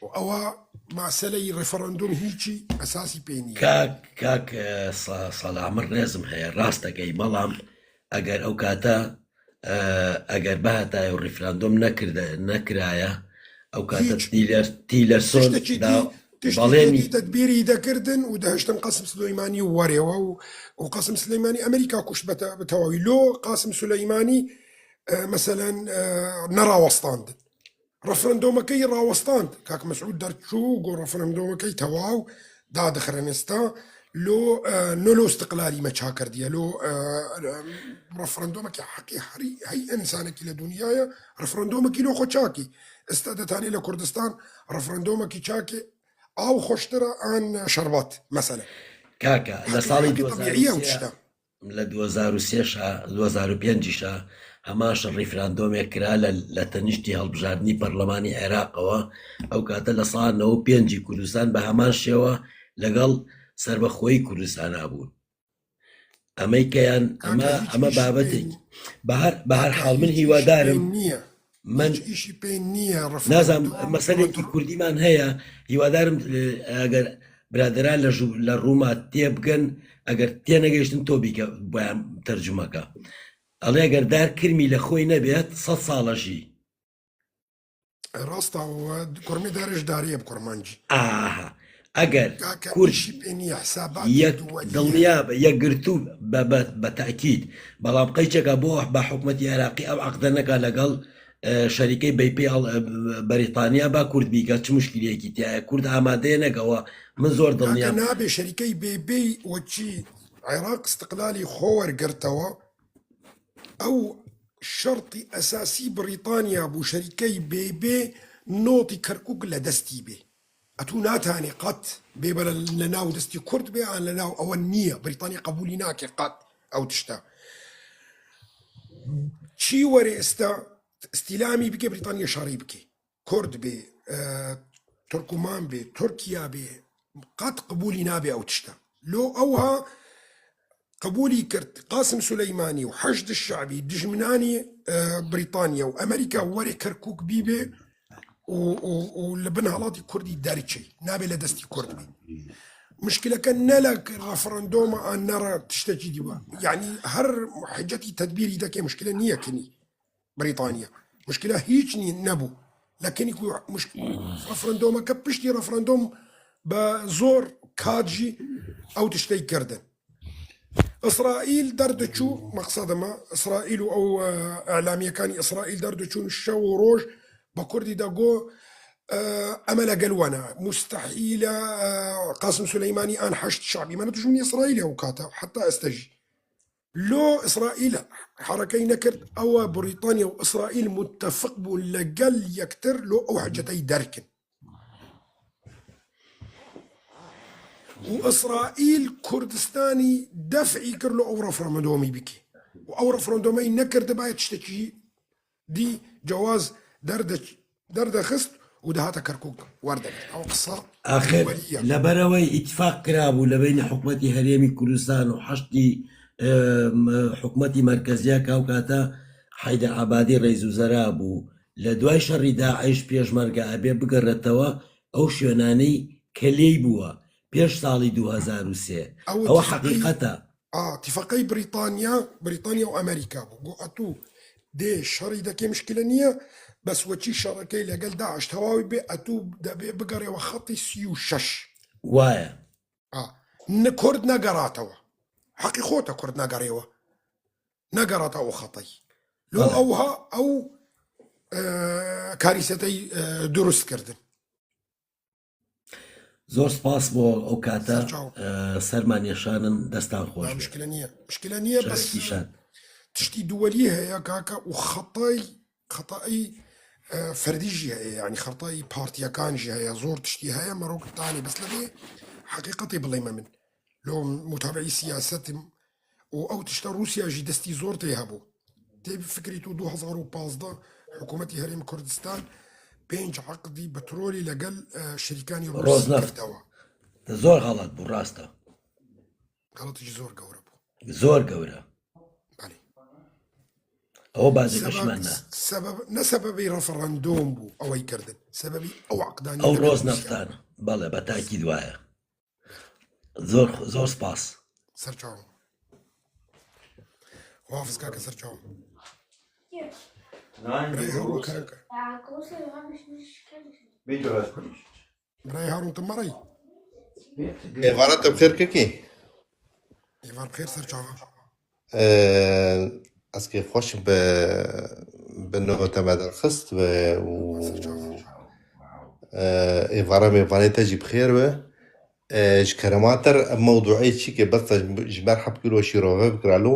و ئەوە مەسەلەی ڕێفەرەندوم هیچی ئەساسی پێ نییە. کاک، کاک، ئە، سا-، سەلام، من ڕێزم هەیە، ڕاست دەکەی، بەڵام ئەگەر ئەو کاتە، ئە، ئەگەر بەهەتایە و ڕیفراندۆم نەکردە-، نەکرایە، ئەو کاتە هیچ. تیلەر-، تیلەرسۆن تشتێکی دا-، دی-، تشتێکی بەڵێنی دی تەدبیری دەکردن و دەهشتن قاسم سلەیمانی وەرێوە و، و قاسم سلەیمانی ئەمریکا کوشت بە تە-، بە تەواوی. لۆ قاسم سلەیمانی، ئە، مەسەلەن، ئە، نەڕاوەستاندن. ڕەفرەندۆمەکەی ڕاوەستاند. کاک مەسعود دەرچوو، گۆ ڕەفرەندۆمەکەی تەواو دادەخرێن ئێستا. لۆ، ئە، نۆ لۆ استقلالی مە چاکردیە. لۆ، ئە، ئە، ڕەفرەندۆمەکی حەقی هەری، هەی ئینسانێکی لە دونیایە، ڕەفرەندۆمەکی لۆ خۆ چاکی. ئێستا دەتانێ لە کوردستان ڕەفرەندۆمەکی چاکی ئاو خۆشترە ئان شەربات، مەسەلەن. کاکە، لە حەقی، ساڵی حەقی تەبیعیە ئەو دوو هەزار و سێ تشتە. لە دوو هەزار و سێ شا، دوو هەزار و پێنج شا، هەمان شەڕ ڕیفراندۆمێک کرا لە، لە تەنیشتی هەڵبژاردنی پەرلەمانی عێراقەوە. ئەو کاتە لە ساڵ نەوەد و پێنج کوردستان بە هەمان شێوە لەگەڵ سەربەخۆیی کوردستانا بوون. ئەمەی کەیان، ئەمە، کاکە، هیچ ئەمە ئیشی بابەتێک. پێ بە هەر، بە هەر کاکە، حاڵ من هیچ ئیشی هیوادارم پێ نییە. من هیچ ئیشی پێ نییە، ڕەفراندۆم نازانم، مەسەلێکی کۆنترۆل. کوردیمان هەیە، هیوادارم، ئە، ئەگەر برادەران لە ژو-، لە ڕووما تێبگەن، ئەگەر تێنەگەیشتن تۆ بیکە، بۆیان تەرجومەکە. ئەڵێ ئەگەر دار کرمی لە خۆی نەبێت، سەد ساڵە ژی. ڕاستە، و کورمێ دارش داریە بە کورمانجی. ئاها. ئەگەر کاکە، کورد ئیشی پێ نییە، حساباتی یەک دووەلیە. دڵنیا بە، یەکگرتوو بە، بە، بە تەئکید. بەڵام قەیچەکە بۆ بە حکومەتی عێراقی ئەو عەقدە نەکا لەگەڵ، ئە، شەریکەی بەیپێ ئەڵ-، ئە، بەریتانیا با کورد بیکە، چ مشکلەیەکی تیایە؟ کورد ئامادەیە نەکەوە. من زۆر کاکە، دڵنیام. نابێ شەریکەی بێبێی وەچی عێراق استقلالی خۆ وەرگرتەوە. ئەو شەرتی ئەساسی بریتانیا بوو، شەریکەی بێبێ نۆتی کەرکووک لە دەستی بێ. ئەتوو ناتانێ قەت بێبەرە لە ناو دەستی کورد بێ، ئان لە ناو ئەوە نییە. بریتانیا قبولی ناکێ قەت ئەو تشتە. چی وەرێ ئێستا استیلامی بکێ، بریتانیا شەڕی بکێ. کورد بێ، ئە، تورکمان بێ، تورکیا بێ، قەت قبولی نابێ ئەو تشتە. لۆ ئەوها قبولی کرد قاسم سولەیمانی و حەشد شعبی دژمنانی، ئە، بریتانیا و ئەمریکا وەرێ کەرکووک بیبێ و، و، و لە بن هەڵاتی کوردی دەرچێ، نابێ لە دەستی کورد بێ. مشکلەکە نە لە ڕەفرەندۆمە، ئان نەڕە تشتێکی دیوە. یعنی هەر حجەتی تەدبیری دەکێ، مشکلە نییە کنی. بریتانیا. مشکلە هیچ نی-، نەبوو. لەکنی کو مشک-، ڕەفرەندۆمەکە پشتی ڕەفرەندۆم بە زۆر کاتژی ئەو تشتەی کردن. ئیسرائیل دەردەچوو، مەقسەدەمە، ئیسرائیل و ئەو، ئە، ئەعلامیەکانی ئیسرائیل دەردەچوون شەو و ڕۆژ بە کوردی دەگۆ، ئە، ئەمە لەگەل وەنە. مستحیلە، ئە، قاسم سولەیمانی ئان حەشد شعبی منە دژمنی ئیسرائیل ئەو کاتە، حتا ئێستەژی. لۆ ئیسرائیل حرەکەی نەکرد، ئەوە بریتانیا و ئیسرائیل متفق بوون لەگەل یەکتر لۆ ئەو حەجەتەی دەرکن. و ئیسرائیل کوردستانی دەفعی کرد لۆ ئەو ڕەفرەندۆمی بکێ. و ئەو ڕەفرەندۆمەی نەکردبایە تشتێکی دی جواز دەردە-، دەردەخست و دەهاتە کەرکووک وەردەگرت. ئەو قسە ئاخر وەریە. لەبەرەوەی ئیتفاق کرابوو لە بینی حکومەتی هەرێمی کوردستان و حەشدی، ئێ، م-، حکومەتی مەرکەزیە کە ئەو کاتە حەیدەر عەبادی ڕەیس وزەرا بوو. لە دوای شەڕی داعش پێشمەرگە ئەبێ بگەڕێتەوە ئەو شوێنانەی کە لێی بووە پێش ساڵی دوو هەزار و سێ. ئەوە ئەوە تیفەقەی حەقیقەتە. ئا، تیفەقەی بریتانیا، بریتانیا و ئەمریکا بوو. گۆ ئەتوو دێ شەڕی دەکێ مشکلە نییە، بەس وەچی شەڕەکەی لەگەل داعش تەواوی بێ، ئەتوو دەبێ بگەڕێەوە خەتی سی و شەش. وایە. ئا، نە-، کورد نەگەڕاتەوە. حەقی خۆتە کورد نەگەڕێەوە. نەگەڕاتە ئەو خەتەی. لۆ بەڵێ. ئەوها ئەو، ئە، کاریسەتەی، ئە، دروست کردن. زۆر سپاس بۆ ئەو کاتە، سەرچاو. ئە، سەرمان یەشانن، دەستان خۆش نا، بێ. مشکلە نییە. مشکلە نییە، بەس شەرەفکیشان. تشتی دووەلی هەیە، کاکە، و خەتای، خەتای، ئە، فەردیژی هەیە، یعنی خەتای پارتیەکانژی هەیە، زۆر تشتی هەیە، مەرۆکتانی، بەس لەبێ حەقیقەتی بڵێمە من. لۆ متابعی سیاسەتم و ئەو تشتە رووسیاژی دەستی زۆر تێ هەبوو. تێ فکری تو دوو هەزار و پازدە حکوومەتی هەرێم کوردستان پێنج عەقدی بەترۆلی لەگەڵ، ئە، شەریکانی رووسی ڕۆزنەفت. کردەوە. زۆر غەڵەت بوو، ڕاستە. غەڵەتیشی زۆر گەورە بوو. زۆر گەورە. بەڵێ. ئەوە بازێکەش سەبەب، مەنا. سەبەب، نە سەبەبی ڕەفەڕەندۆم بوو ئەوەی کردن. سەبەبی ئەو عەقدانی ئەو لەگەڵ ڕۆز رووسیا. نەفتانە. بەڵێ، بە تاکید وایە. زۆر، زۆر سپاس. سەرچاوم. خواحافظ کاکە سەرچاوم. Nein, Rey wieso? Haru kaka. Bitte, was kommt? Birayê Harûn, tu me re yî? Êvara te bi xêr kekê. Êvar bi xêr, ser çava. Ee, ez kê xweş bi, bi nû te me derxist ve û, Ser çava. Ee, êvara mêvanê te jî bi xêr be. Ee, ji kerema te re ev mewduê çi ke bes te ji, ji me re heb kiro şîrove bikira lo.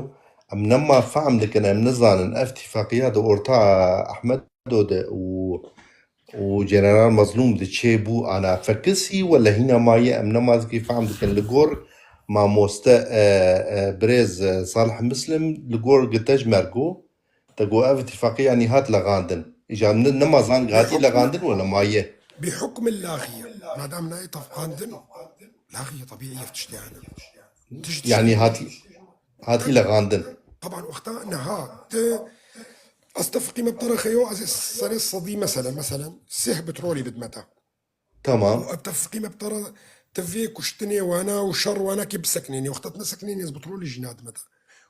Em nema fehm dikin, em nizanin. Ev tifaqiya di orta Ehmedo de û û General Mazlûm diçê bû ana fekisî wele hîna maye em nema zikî fehm dikin. Li gor mamoste, e, e, birêz, e, Salih Muslim li gor gite ji me re got, te got ev îtifaqî yanî hat lexandin. Îja min nema zan hatî lexandin wele maye. Bi hukm laxiye. Madam nayê tefqandin, laxiye tebîî ev tiştê hene. Tişt Yanî hatî, hatî lexandin. Taban wexta niha tu Ez tefqî me bi te re xeyo, ez ê serê sedî meselen, meselen, sih petrolî bidime te. Tamam. Û ev tefqî me bi te re, tu vê kuştinê wana û şer wana kê biseknênî. Wexta tu neseknênî, ez petrolî jî nadime te.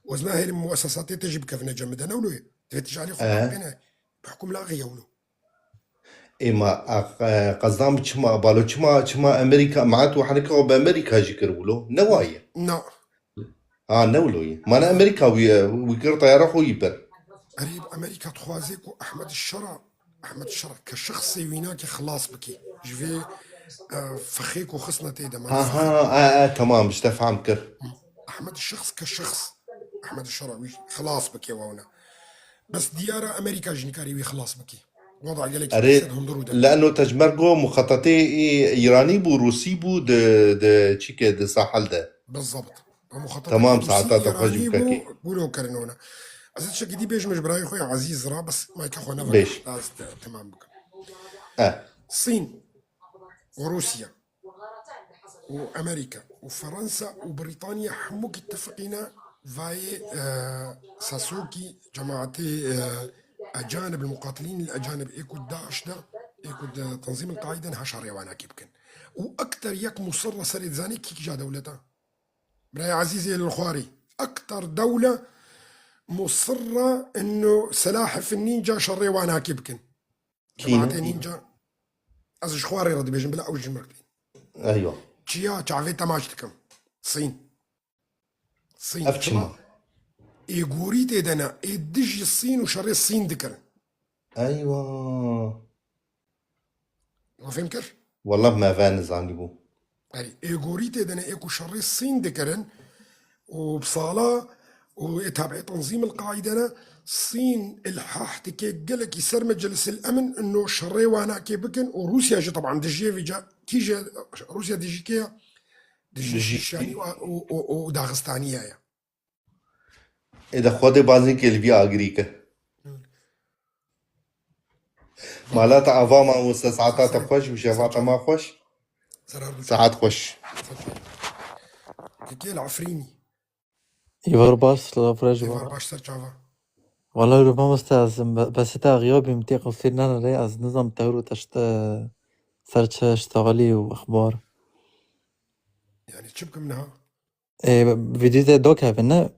Û ez nahêlim muesesatê te jî bikevine cem min de. Ne wilo ye? Divê tu ji alî xwe Ee. bêne. Bi hukm laxî ye wilo. Ê ma, a, e, qezdan bi çima, balo çima, çima Amerîka, ma tu heneka bi Amerîka jî kir wilo? Ne waye? Na. Ha, ne wilo ye. Mane Amerîka wî, wî kir teyara xwe yî ber. Erê, Amerîka dixwaze ku Ehmed Şera, Ehmed Şera ke şexsê wî nake xilas bike. Ji vê, e, fexê ku xistne tê de, mane Ha, fexê. ha, e, e, tamam, işte fehm kir. Ehmed şexs ke şexs. Ehmed Şera wî xilas bike wawna. Bes diyara Amerîka jî nikarî wî xilas bike. Wada gelek Erê, sed hundir û de. Le'no te ji me re got muxetetê Îranî bû, Rûsî bû di, di çike di sahil de. Bizabt. Tamam, saeta te xweş bikekê. Gulo kirin ona. Ez tiştekî dî bêjim ji birayê xwe ya Ezîz ra, bes mayke xwe neva. Bêj. Ez te-, temam bikim. Eh. Sîn û Rûsya û Amerîka û Fransa û Brîtanya hemûkî tefiqîne vayê, e, sasokî cemaetê, e, ecanib, muqatilîn li ecanib ê ku DAIŞ de, ê ku di Tenzîm el Qaîde niha şerê wan akî bikin. Û ekter yek musirra serê dizanê kî kîja dewleta? Birayê ezîzê li xwarî. Ekter dewle musirra ino selahif nînca şerê wan akî bikin. Kî ne? Cemaetê nînca. Ez ji xwarê re dibêjim, bila ew ji min re bîn. Eywa. Çiya çavê te maç dikim. Sîn. Sîn. Ev çima? Ê gorî tê de ne. Ê dijî Sîn û şerê Sîn dikirin. Eywa. We fêm kir? Wela me ve nizanîbû. Erê, ê gorî tê de ne, ê ku şerê Sîn dikirin û bi sala û ê tabi'ê Tenzîm el Qaîde ne, Sîn ilhah dike gelekî ser Meclis el Emin ino şerê wana kê bikin û Rûsya jî teban dijî vî ca, kî jî Rûsya dijî kê ya? Dijî Dijî. Şîşanî û, û, û, û Daxistaniya ye. Ê de Xwedê bazînkê li vî agirî ke. Mala te ava ma wisa saeta te xweş û şeva te ma xweş. Saet xweş. Kekê li Efrînî. Îvar baş, silav re ji Êvar baş ser çava. Wala wilo mamoste ez be-, bes te axiya bîm tê qifîr nane rê ez nizam tewr û teşte ser çi ştaxilî û exbar. Yani çi bikim niha? Ê, vîdyoyê te dokeve ne?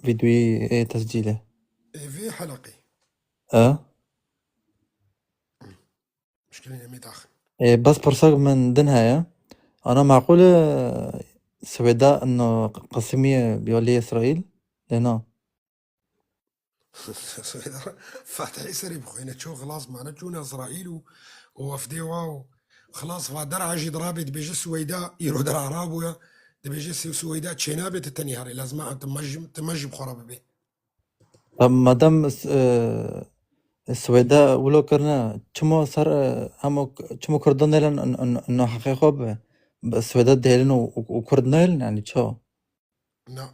Vîdyoyê, ê, tescîlê. Ê, vê heleqê. E? Muşkilê nemê daxin. Ê, bes pirsek min din heye. Ana maqûl e, Swêda ino qesimî ye bi alî Îsraîl? Lê na. Fatihê serê bixwîne, ço xilas mane, çûne Îsraîl û, û wefdê wa û xilas va dera jî dirabê, dibêje Swêda îro dera rabûye, dibêje Sw-, Swêda çênabê, tu tenî herê, lazim e tu mej-, tu mej bi xwe re bibê. Em madem, e, Swêda wilo kirine, çimo ser, e, hemo, çimo Kurdan nêlin, n-, n-, n-, heqê xwe bi, bi Swêda dihêlin û, û, û Kurd nêlin, yanî çawa? Na.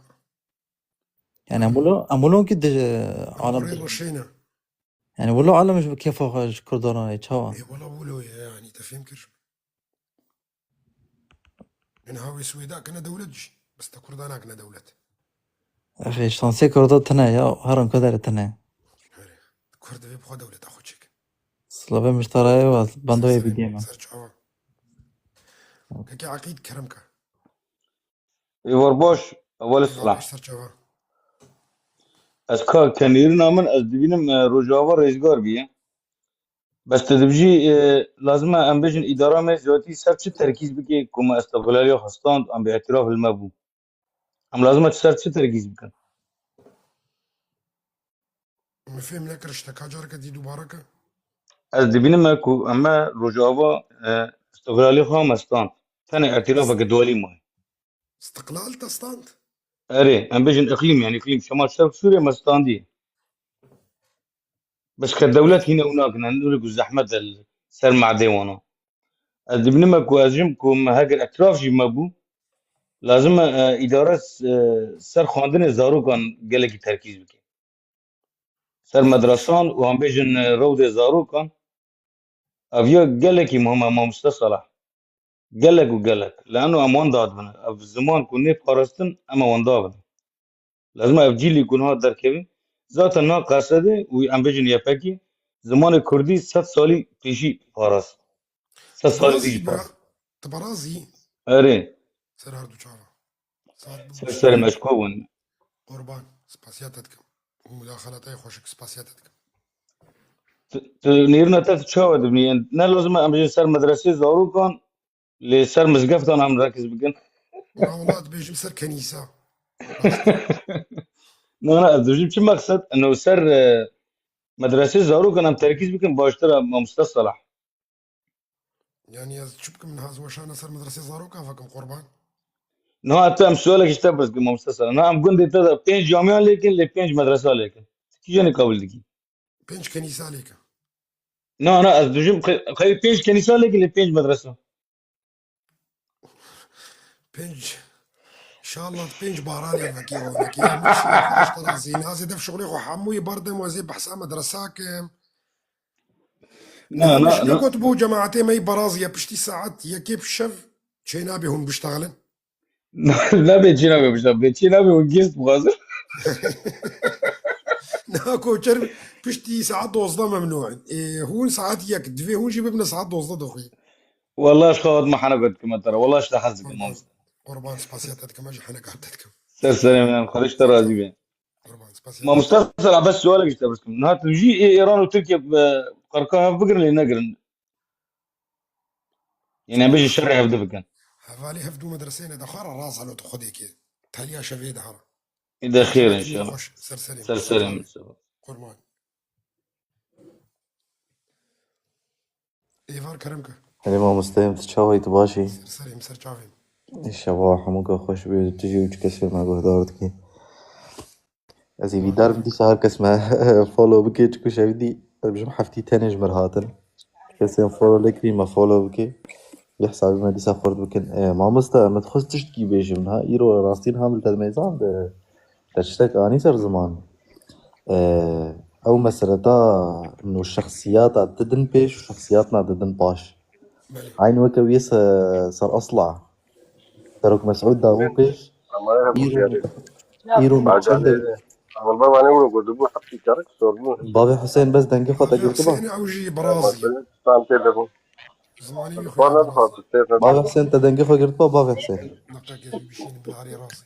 Yani em wilo, em wilo ki di, Em alem rê di. Roşê ne. Yani wilo alem ji kêfa xwe ji Kurdan re çawa? Ê, wala wilo ye, yani te fêm kir. Min ha wê Swêda kine dewlet jî. Bes te Kurda nakine dewlet. Axê şansê Kurda tine ya, her an kadar tine. Kurd divê bi xwe dewleta xwe çêke. Silavê miştarayê ve bandorê Ser serê, bidiyê me. Ser çava. Kekê Eqîd, kerem ke. Êvar baş, hevalê Êvar silah. Baş, ser çava. Ez ka kenêrina min, ez dibînim, e, Rojava rêzgar bîye. Bes tu dibijî, e, lazim e em bêjin îdara me ziyatî ser çi terkîz bike ku me îstiqlaliya xwe stand, em bi îtiraf li me bû. Em lazim e ser çi terkîz bikin? Min fêm nekir, ji te ka careke dî dubare ke. Ez dibînim me ku em me Rojava, e, îstiqlalê xwe me stand. Tenê îtirafeke dualî maye. Îstiqlal te stand? Erê, em bêjin îqlîm, yani îqlîm Şemal Şerq Sûriyê me standî. Bes ke dewlet hîne ew nakin, em nûrê ku zehmet e li ser madê wana. Ez dibînime ku ez jim ku me heger etraf jî me bû, lazim e, e, îdare s-, e, ser xwendinê zarokan gelekî terkîz bike. Ser medresan û em bêjin, e, rewdê zarokan, ev ya gelekî muhim e, mamoste Salah. Gelek û gelek. Leno em wan dadibin. Ev ziman ku nê parastin, em ê wan dabin. Lazim e ev cîlî ku niha derkevin, zaten na qesedê û em bêjin Y P G, zimanê kurdî sed salî pêşî parast. Sed salî pêşî parast. Tu berazî? Erê. Ser her du çava. Saet bû. Ser serê me ji ku bûn. Qurban, spasiya te dikim. Û mudaxalata xweşik, spasiya te dikim. Tu, tu nêrina te tu çawa dibînî? Ne lazim e em bêjin ser medresê zarokan, Lê ser mizgeftan em rekiz bikin. Na wela dibêjim ser kenîsa. Na, na, ez dibêjim çi mexsed? Eno ser, e, medresê zarokan em terkîz bikin, baştir e, mamoste Salah. Yani ez çi bikim niha, ez weşana ser medresê zarokan vekim, Qurban? Niha tu em sualek ji te pirs bikin, mamoste Salah. Niha em gundê te de pênc camiyan lêkin, lê pênc medresa lêkin. Kîjanê qabil dikî? Pênc kenîsa lêkin. Na, na, ez dibêjim qe-, qey pênc kenîsa lêkin, lê pênc medresa. Pênc, inşallah pênc baranê vekî û vekî. Em çi xweş terazî. Nazê dev şuxulê xwe hemûyê berdem, ez ê behsa medresa kim. Na, na, na. Nekot bû cemaetê me yî berazî ye, piştî saet yekê bi şev çênabê hûn biştexilin. Nabê çênabê biştexilin, çênabê hûn gêst bixwazin. Na koçer piştî saet dozdeh memnû in. Ê, hûn saet yek, divê hûn jî bibine saet dozdeh dixwî. Wallah ji xwe hat me heneka dikim te re. Wallah ji te hez dikim, mamoste. Qurban, spasiya te dikim, ez jî heneka te dikim. Ser serê min, Xwedê ji te razî be. Qurban, spasiya te dikim. Mamoste, ser bes sualek ji te bikim. Niha tu jî ê Îran û Tirkiye, e, qirka hev bigirin lê negirin. Yanî em bêjin şerê hev dibikin. Hevalê hev du medreseyê ne de xwe re razalo tu Xwedê kê. Teliya şevê de hara. Ê de xêr inşallah. Xweş, ser serê min. Ser serê min. Qurban. Êvar kerem ke. Herê mamosteyê min, tu çawa yî, tu baş î? Ser serê min, ser çavê min. Înşallah hemûka xweş bê, tu jî û çi kesê me guhdar dikî. Ez ê vîdar bim dîsa her kes me follow bike, çiku şevî dî, ez bijim heftî tenê ji mir hatin. Kesên follow lê kirî me follow bike. Vê hesabê me dîsa xurt bikin. E, mamoste, min dixwest tiştkî bêjim. Ha, îro rastî niha min li telmêzan de te tiştek anî ser ziman. E, ew meseleta nû şexsiyata didin pêş û şexsiyatna didin paş. Belê. Aynî weke wî se-, ser esla. Serok Mesûd da bû pêş. Ama ya bu Îro, yani. Îro min çend de. Ama ben bana bunu gördü, bu hep bir karı sordu. Bavê Husên bes dengê xwe te girtiba? Husên ew jî birazî. Tam telefon. Zimanî wî xwe Xwar ne birazî. Bavê Husên, te dengê xwe girtiba, bavê Husên? Naqek ez bişînim bilarê razî.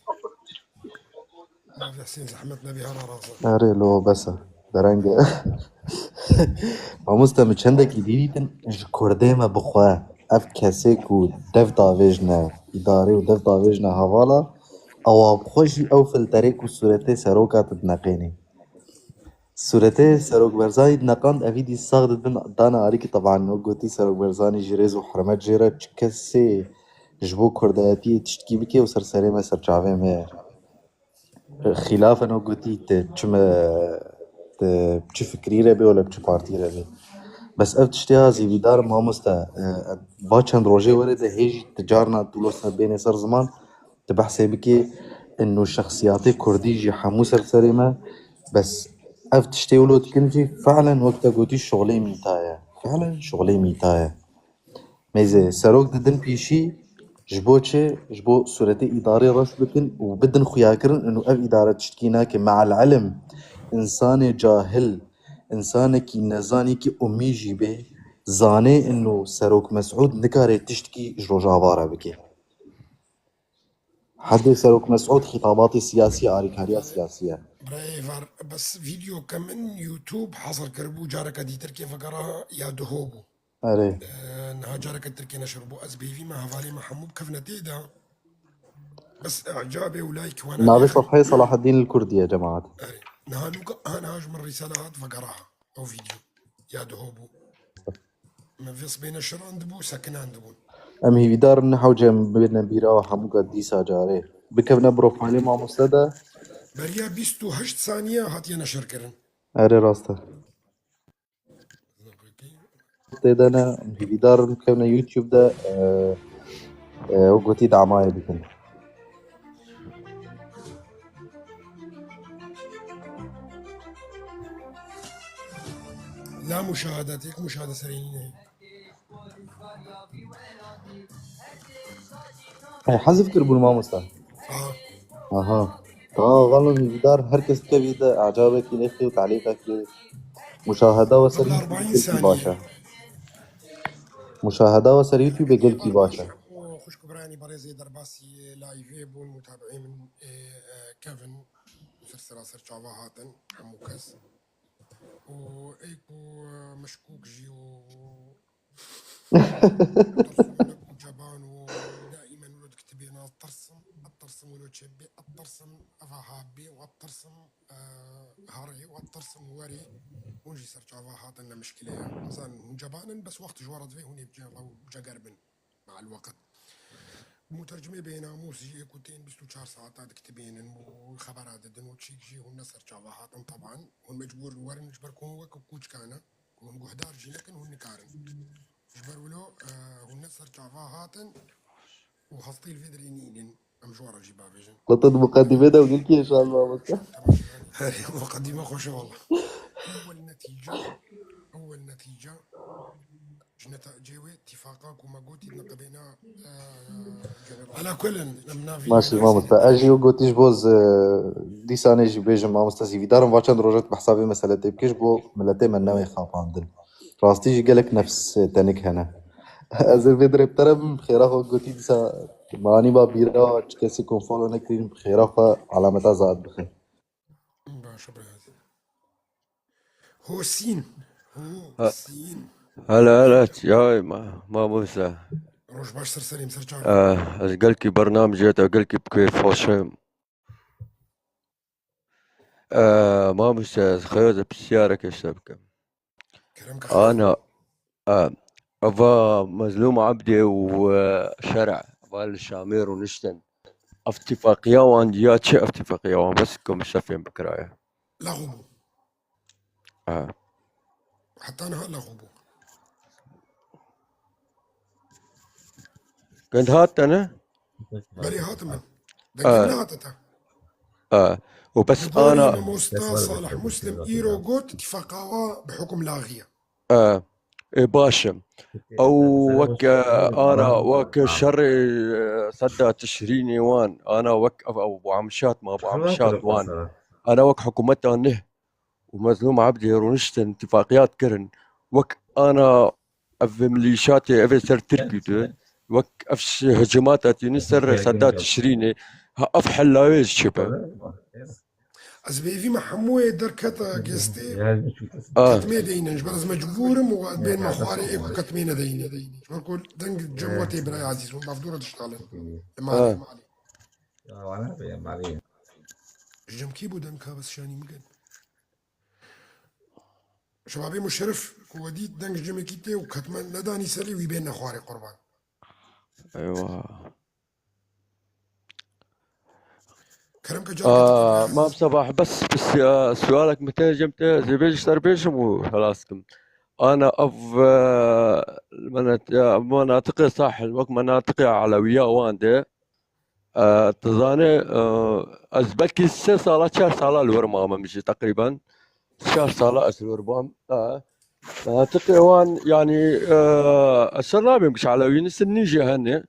Bavê Husên zehmet nebî hera razî. Erê, lo bes e. Dereng e. Mamoste, min çendekî dî dîtin ji kurdê me bixwe, ev kesê ku dev davêjne îdarê û dev davêjne hevala, ewa bi xwe jî ew filterê ku sûretê seroka tu dineqênî. Sûretê Serok Berzanî dineqand, evî dî sax didin, dane alîkî, teban wek gotî Serok Berzanî jî rêz û hurmet jê re, çi kesê ji bo kurdayetiyê tiştkî bike û ser serê me, ser çavê me ye. Xîlaf e, no gotî, tu çi me, tu çi fikrî re bê wala bi çi partî re bê. Bes ev tiştê ha zîvîdar mamoste, e, va çend rojê were de hê jî tu carna tu wilo ser bênê ser ziman, tu behsê bikê, ino şexsiyatê kurdî jî hemû ser serê me. Bes ev tiştê wilo dikin jî fehlen wek te gotî şixulê mîta ye. Fehlen şixulê mîta ye. Mêze serok didin pîşî, ji bo çi? Ji bo sûretê îdarê reş bikin û bidin xuyakirin, û ev îdare tiştkî nake. Me'el ilim, însanê cahil, Însanekî nezanî ki umî jî bê, zanê ino Serok Mesûd nikare tiştkî ji Rojava re bike. Hedê Serok Mesûd xîtabatê siyasî ye, alîkariya siyasî ye. Birayê Êvar, bes vîdyoke min YouTube hazir kiribû, careke dîtir kê vegera ya duho bû. Erê. Ee, niha careke tirkê neşir bû. Ez bêvî me, hevalê me hemû bikevine tê de. Bes icabê û like wana Navê neyê. Sefheyê Salaheddîn li Kurdî ye, cemaat. Erê. Niha nûka, ha niha ji min rîsale hat vegera ha. O vîdyo. Ya duho bû. Me vê sibê neşirandibû, sekinandibûn. Em hîvîdar in hewce em bibêne bîra hemûka dîsa carê. Bikevine profilê mamoste de. Beriya bîst û heşt saniye hatiye neşirkirin. Erê rast e. Tê de ne, em hîvîdar in bikevine YouTube de, e, e, û gotî damayê bikin. La muşahedet, yek muşahede serê nîne. Hey, hezif kiribûn mamosta. Aha. Aha. Tamam, vallahi hîvîdar her kes dikevî de ecabekî lêxî û talîqekî. Muşaheda we ser Vallahi YouTube arba'in gelkî saniye. Baş e. Muşaheda we ser YouTube gelkî baş e. Xwişk û birayê berêzê derbasî live bûn, mutabi'ê min, e, e, kevin. Ser sera ser çava hatin, hemû kes. Û ê ku, e, meşkûk jî û tirsonek û ceban û daimen wilo dikitibêne, ez tirsim, ez tirsim wilo çêbê, ez tirsim eva habê û ez tirsim, e, herê û ez tirsim werê. Hûn jî ser çava hatin, ne mişkile ye. Zanin hûn ceban in, bes wext ji we re divê hûn ê bi cê re û ceger bin. مع الوقت. Mutercimê bênamûs jî ê ku tên bîst û çar saeta dikitibênin û xebera didin û çîk jî hûn ne ser çava hatin, teban. Hûn mecbûr in werin ji ber ku hûn wek kûçka ne. Hûn guhdar jî nekin, hûn nikarin. Ji ber wilo, e, hûn ne ser çava hatin û hestî li vê derê nînin. Em ji we re jî bavêjin. Qetin muqedîme de gelkî inşallah mamoste. Herê, muqedîme xweş e walla. Ewel netîce, ewel netîce. Ji netecê wê tîfaqa ku me gotî di neqebêna, e, general. Ala kulin, em navî Maşî mamoste. Ez jî wek gotî ji bo z-, dîsanê jî bêjim mamoste, zî vîdarim va çend rojet behsa vê mesele tê bike ji bo miletê me newê xapandin. Rastî jî gelek nefs tenik hene. Ez ê vê dirê bi te re bim, bi xêra xwe gotî dîsa manî ba bîra çi kesî ku follow nekirîn, bi xêra xwe alameta zad bixin. Baş e, birayê. Hosîn. Ha. Hosîn. Hele, hele, çiyayê ma, mamoste. Roj baş, ser serê min, ser çavê min. Eh, ez gelkî bernamecê te gelkî bi kêfxweş im. Eh, mamoste, ez xeyaz e pisyareke ji te bikim. Kerem ke xeyaz. Ana, eh, eva Mezlûm Ebdê û, eh, Şer'a, eva li Şamê rûniştin. Ev tifaqiya wan ya çi, ev tifaqiya wan? Bes ku min şefên bikiraye. Lexû bû. Ha. Heta niha lexû bû. Gund hat te ne? Belê, hatim min. Ha. Dengê min nehate te. Ha. Û bes Ji bo ana mamosta Salih Muslim îro got, tifaqa wa bi hukum laxî ye. E, ê, baş e. Ew wek, e, ana wek şerê, e, sedda Tişrînê wan, ana wek ev, ew Abu Amşat ma, Abu Amşat wan. Ana wek hikûmeta neh û Mezlûm Ebdê rûniştin, tifaqiyat kirin. Wek ana ev milîşatê, ev ê ser Tirkî de, wek ev ş-, hicimata tînin ser sedda Tişrînê, ha, ev hellawê ji çi be? Ez bêvî me hemûyê derkete gestê. Ah. Ketmê deynin. Ji ber ez mecbûr im û ez bên me xwarê ê ku ketmê nedeynin. Ji ber ku deng cem we tê birayê ezîz. Hûn bavdû re diştalin. Malê, malê. Ji cem kî bû deng ka bes şanî min kin? Şebabê Muşerif ku we dît deng ji cemekî tê û ketme nedanî serê wî bên nexwarê qurban. Eywa. Kerem ke Aa, careke Mam Sabah, bes, bes ya, sualek min tê cem te, ez ê bêjim ser bêjim û xelas kim. Ana ev, e, menet-, ya, menatiqê sahil, wek menatiqê Elewiya wan de, e, tu zanê, e, ez belkî sê sala, çar sala li wir mame min jî teqrîben. Çar sala ez li wir bam. E, Tiqê wan, yanî, e, ez şer nabêm, giş Elewî ne, Sinnî jî hene,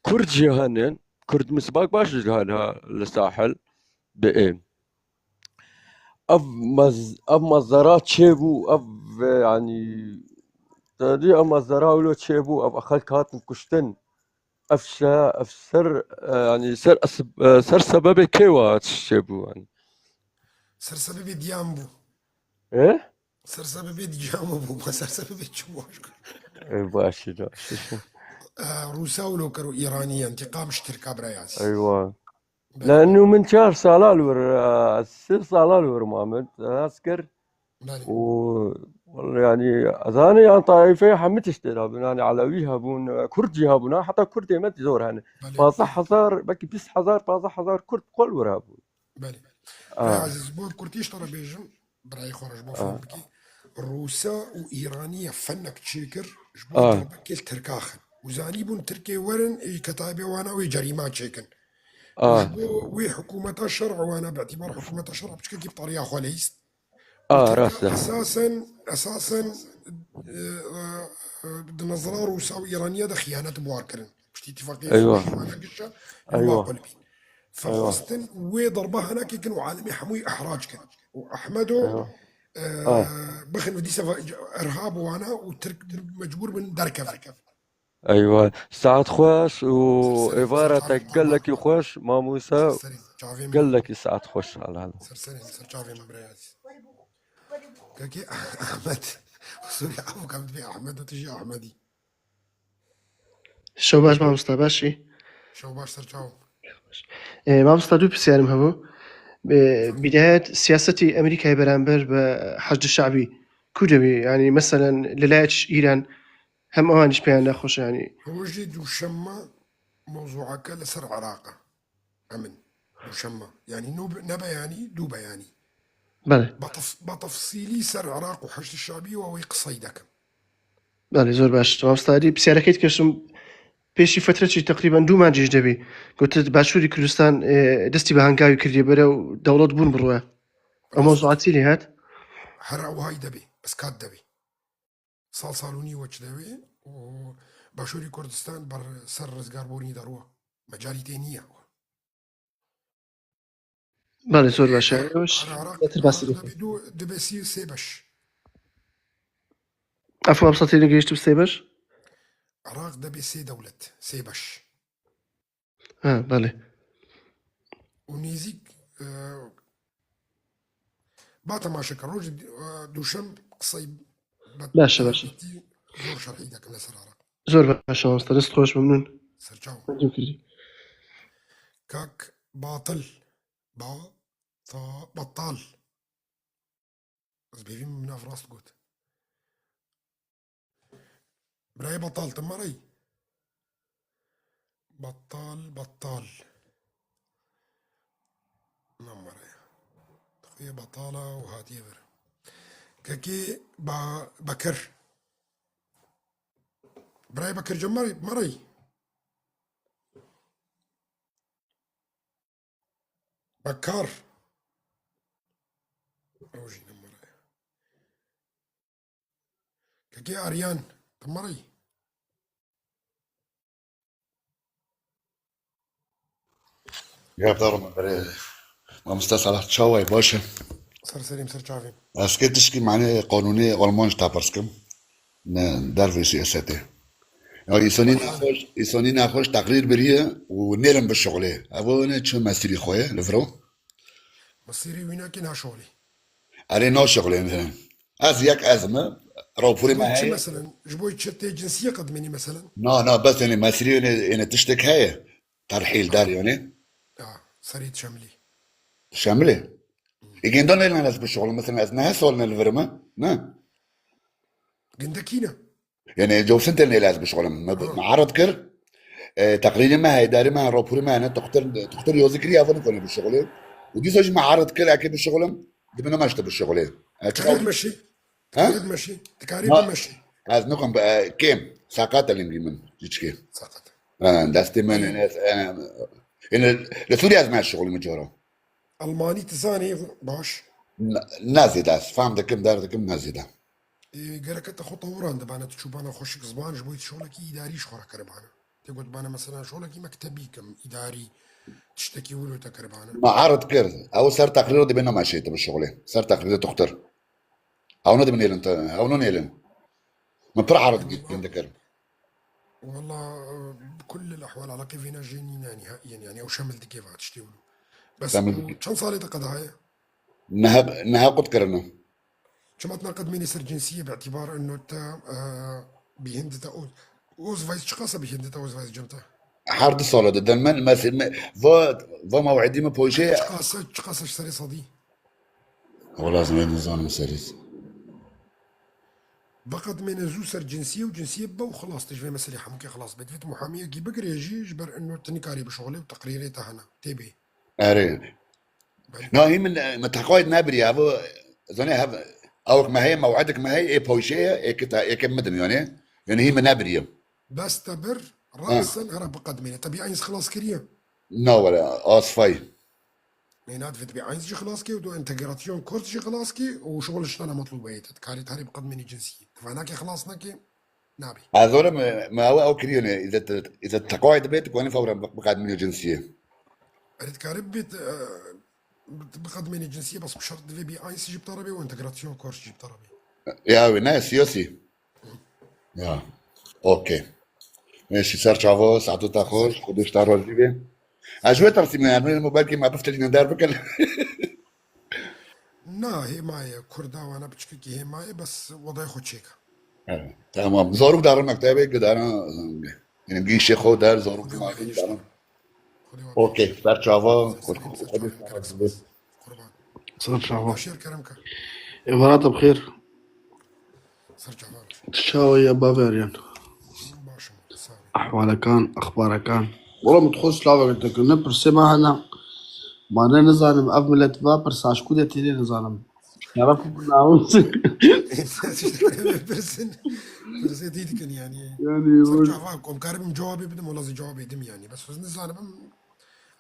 Kurd jî hene, Kurd misbak baş jî hene ha li sahil bi ê. ev mez-, ev mezera çêbû, ev, e, yanî, te dî ev mezera wilo çêbû, ev xelk hatin kuştin. Ev şe-, ev ser, e, yanî ser es-, e, ser sebebê kê wa çêbû, yanî? Ser sebebê diyan bû. E? Ser sebebê diyan bû, ma ser sebebê çi bû? E, baş e, baş e. E, Rûsa wilo kir û Îranî, întîqam ji Tirka, bira Yazî. Eywa. Belê. Leno min çar sala li wir, e, sê sala li wir mamin, nas kir. Belê. Û, wal-, yanî, ez zanî, yan taîfeyê hemî tiştê de bûn, yanî Elewî hebûn, e, Kurd jî hebûn, ha, heta Kurdê me zor hene. Belê. Pazdeh hezar, belkî bîst hezar, pazdeh hezar Kurd qol wir hebûn. Belê. Ah. Birayê Ezîz, bo Kurdî ji te re bêjim, birayê xwe re ji bo fam bikî. Rûsa û Îraniye fenek çêkir, ji bo derbekê li Tirka xin. Û zanîbûn Tirkê werin, ê ketayê bê wana wê cerîma çêkin. Û ji bo wê hikûmeta şer wana, bi îtîbar hikûmeta şer, piçkekî bi tariya xwe leyîst. Û Tirka rast e. Esasen, esasen, e, e, e, di nezera Rûsa û Îraniye de xiyanet bi wan kirin. Piştî îtîfaqiyê Eywa. Sulhê wana gişa, Eywa. Wan qulibîn. Eywa. Fexwestin wê derba henekê kin û alemê hemûyî ihrac kin. Û Ehmedo, Eywa. e, Ah. bixin dîsa va-, irhab wana û Tirk mecbûr bin derkevin. Eywa. Saet xweş û êvara te gelekî xweş, mamoste. Ser serê, çavê min. Gelekî saet xweş. Hala, hala. Ser serê, ser çavê min, birayê Ezîz. Kekê Ahmet. Sorry, avûka min dibê Ahmet û tu jî Ahmedî. Şew baş mamosta, baş î? Şew baş, ser çaw. E, mamosta, du pirsiyarım hebû. E, bidayet siyasetî Amerîkayê beramber bi Heşdî Şe'bî ku de bî? Yanî, meselen, li layeç Îran hem ewan jî peyan nexweş e, yanî. Rojê duşemma mewzuaka li ser Iraq e. Emin. Duşemma. Yanî, no be-, ne beyanî, du beyanî. Belê. Be tef-, be tefsîlî ser Iraq û Heşdî Şe'bî we wê qisey dekim. Belê, zor baş. Tamam, stadî. Pisyareke dikeşim, pêşî fetrekî teqrîben du mancî ji debî. Gotit, Başûrî Kurdistan, e, destî bi hangawî kirdiye bere û dewlet bûn bi rû ye. Ama Rast. Zuatî lê hat. Her ew hay debî. Bes kat debî. Sal, sal û nî we çi dewê û Başûrî Kurdistan ber ser rizgarbûnî derû. Mecalî tê nîye. Belê, zor baş e. Rewş Ara Iraq, betir Iraq basî dibê dikir. Du, dibê sî sê beş. Efo, em satî gihiştim sê beş? Iraq dibê sê dewlet, sê beş. Ha, belê. Û nêzîk, e, ba temaşe ke rojê, e, duşem qisey be-, Baş e, baş e. Zor şerhî dekim li ser Iraq. Zor baş e, mamosta. Dest xweş, memnun. Ser çaw. Memnun kirdî. Kak Batil. Ba-, ta-, Batal. Ez bêvî min nav rast got. Birayê Batal, tu merey? Batal, Batal. Na merey. Xuye Batala û hatiye vir. Kekê Ba-, Bekir. Birayê Bekir, tu merey, merey? Bekar. Ew jî numara ye. Kekê Aryan, tu merey? Ya, pardon, berê. Mamoste Salah, çawa yî, baş î? Ser serê min, ser çavê min. Ez kê tişkî, manê qanûnê Alman ji te pirs kim. Ne, dervê siyasetê. Ya, îsonî nexweş, îsonî nexweş teqrîr biriye û nêrin bi şixulê. Evo ne çi mesîrî xwe ye li vir o? Mesîrê wî nake naşixulê. Erê, naşixulê ne. Ez yek ez me, raporê me heye. Ji bo çi, meselen? Ji bo çi tê cinsiyê qedmenî, meselen? Na, na, bes, yanî, mesîrê, yanî, yanî tiştek heye. Terhîl der, yanî. Ya, serê Şemlî. Şemlî? Ê, gêndan nêlin ez bişixulim. Mesela ez neh sal ne li vir me, ne? Gindekî ne? Yanî, cewsin tên nêlin ez bişixulim. Me, Ha. me erid kir. E, teqrîrê me heye, darê me heye, raporê me hene, doktor, doktor yazî kiriye, ev nikane bişixulê. Û dîsa jî me erid kir, eke bişixulim, dibine me işte bişixulê. E, Dikarî çawa- bimeşî? Ha? Dikarî bimeşî? Dikarî Ma- bimeşî? Ez nikom, e, kêm. Seqet e lingî min, cîçkê. Seqet. E, destê min, Kêm. ene, ene, ene, li Sûriye ez me şixulî min cara. Almanî tu zanî baş? Ne, ne zêde, ez fam dikim, derdikim, ne zêde. Ê, gereke te xwe tewirandibane, tu çûbana xweşik ziman, ji bo şolekî îdarî ji xwe re kiribane. Tê gotibane, mesela, şolekî mektebî kim, îdarî, Tiştekî wilo te kiribane. Me erd kir. Ew ser teqrîrê dibê nemeşê tu bi şixulê. Ser teqrîrê tu xtir. Ew ne dibin êlin te. Ew ne êlin. Min pir erd dikir. Wala, e, bi kullil ehwal eleqê vêne jê nîne nihaiyen, yani ew şemil dikê va tiştê wilo. Bes Şemil û dikê. Çend salê te qedaye? Niha, niha qut kirine. Çima tu naqedmênî ser cinsiyê bi îtîbar ino te, e, bîhindite û Ausweis çiqas e bîhindite Ausweis cem te? Her du sala de dem min, mes-, me-, va, va mew'idî min poşê. Çiqas e, çiqas e ji serê sedî? Wala ez nizanim serê. Biqedmêne zû ser cinsiyê û cinsiyê be û xilas, tu ji vê meselê hemûkê xilas be. Divêt muhamiyekî bigirê jî, ji ber ino tu nikarî bi şixulê û teqrîrê te hene. Tê bê. Erê. Belê. Na, hî min, min teqayed nebiriye. Evo, zanê hev, awek me heye, mew'edek me heye, ê pawşê ye, ê ki te, ê ki midim yani. Yani hî min nebiriye. Bes te bir, Ha. Rasen here biqedmêne. Te bî eins xilas kiriye? Na were, asfay. Nê, na divêt bî eins jî xilas kê û do entegrasyon kurs jî xilas kê û şixul ji te ne metlûb heye. Te dikarî te herê biqedmênî cinsiyê. Te va nake xilas nake? Nabî. Ez zorim, me ew, ew kiriye ne, îzet, îzet teqayê dibê, tu konî fewren bi-, biqedmînî cinsiyê. Erê dikare bibêt, e, bi-, biqedmênî cinsiyê, bes bi şert divê bî eins jî bi te re bê û entegrasyon kurs jî bi te re bê. Ya wê, ne, siyasî. Ya, okey. Neyse, ser çava, saeto te xweş, Xwedê ji te razî be. Ez ji wê tersîm, yani, belkî me biftilînin der bikin. Na, hêma ye, Kurda wana piçkekî hêma ye, bes wedayê xwe çêke. Evet, tamam. Zarok dare mektebê, gidara, yani, gîşê xwe der, zarok Xwedê dare. Xwedê we Okey, ser çava, Xwedê, Xwedê, Xwedê. Qurban. Ser çava. Şêr kerem ke. Êvara te bi xêr. Ser çava. Tu çawa ye bavê Aryan? Baş im, sağ ol. Ehwalekan, exbarekan. Wala min dixwest slavek te kirin. Ne pirsê me hene. Ma ne nizanim, ev millet va pirsa ji ku de têne nizanim. Şeref û namus. Pirsin. Pirsê dî dikin yani. Yani, Ser bu çava, komkaribim cevabê bidim, wala zî cevabê dim yani. Bes ez nizanim,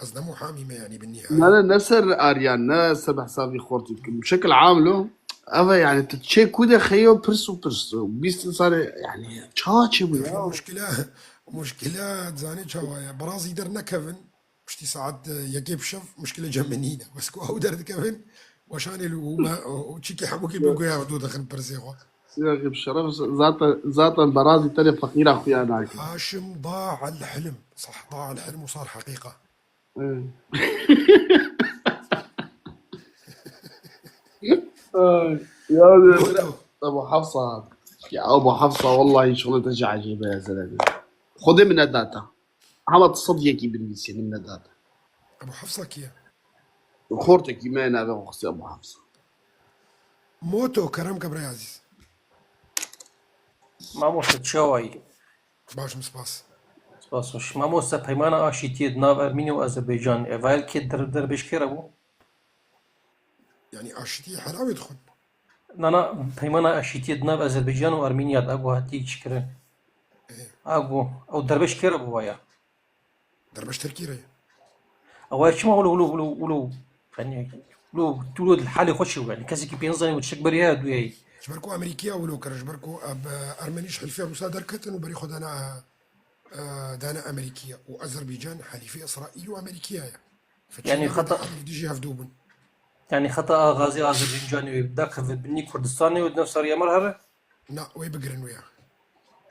ez ne muhamî me yani bi nihayet. Ne, ne, ne ser Aryan, ne ser behsa vî xortî dikim. Bi şekil am lo, ev e yani, tu çê ku de xeyo pirs û pirs. Bîst insanê yani, çawa çê bû ya? Muşkila, muşkila zanê çawa ya. Birazî dernekevin. Piştî saet, e, yekê bi şev muşkilê cem min nîne. Bes ku ew derdikevin, weşanê li û me, û çîkê hemûkê bi guya ew dû dixin pirsê xwe. Siyaqî bi şeref, zaten, zaten berazî tenê feqîra xuya nake. Haşim daa el hilm. Sah, daa el hilm û sar heqîqa. Evet. Ay, ya, Ebu Hafsa. Ya, Ebu Hafsa, vallahi şixulê te jî ecêb e, ya zere. Xwedê min nedata. Hema tu sed yekî binivîsî, min nedate. Ebu Hafsa kî ye? Xortekî me navê xwe xistî Ebu Hafsa. Moto, kerem ke birayê ezîz. Mamoste, çawa yî? Baş im, spas. Spas xweş. Mamoste, peymana aşîtiyê di nav Ermînî û Azerbaycanê, evayel kê der-, derbêj kê re bû? Yanî aşîtiyê helawê dixwin? Na, na, peymana aşîtiyê di nav Azerbaycan û Ermîniya de, a ku hatiye çêkirin. Ê. A ku, ew derbêj kê re bû waya? Derbêj Tirkî re ye. Ew waya çima wilo, wilo, wilo, wilo, yani, wilo, tu wilo di halê xwe çi bû, yani, kesekî pê nizanî û tiştek berî heye duyayî. Ji ber ku Amerîkiya wilo kir, ji ber ku, e, bi Ermenî ji Hilfiya Rûsa derketin û berî xwe dana, e, e, dana Amerîkiya û Azerbaycan helîfê Îsraîl û Amerîkiya ye. Yanî Feçîna xeta, dijî hevdû bûn. Yanî xeta axazê Azerbaycanê wê dakeve binî Kurdistanê û di nav Sariya me re here? Na, wê bigirin wê ya.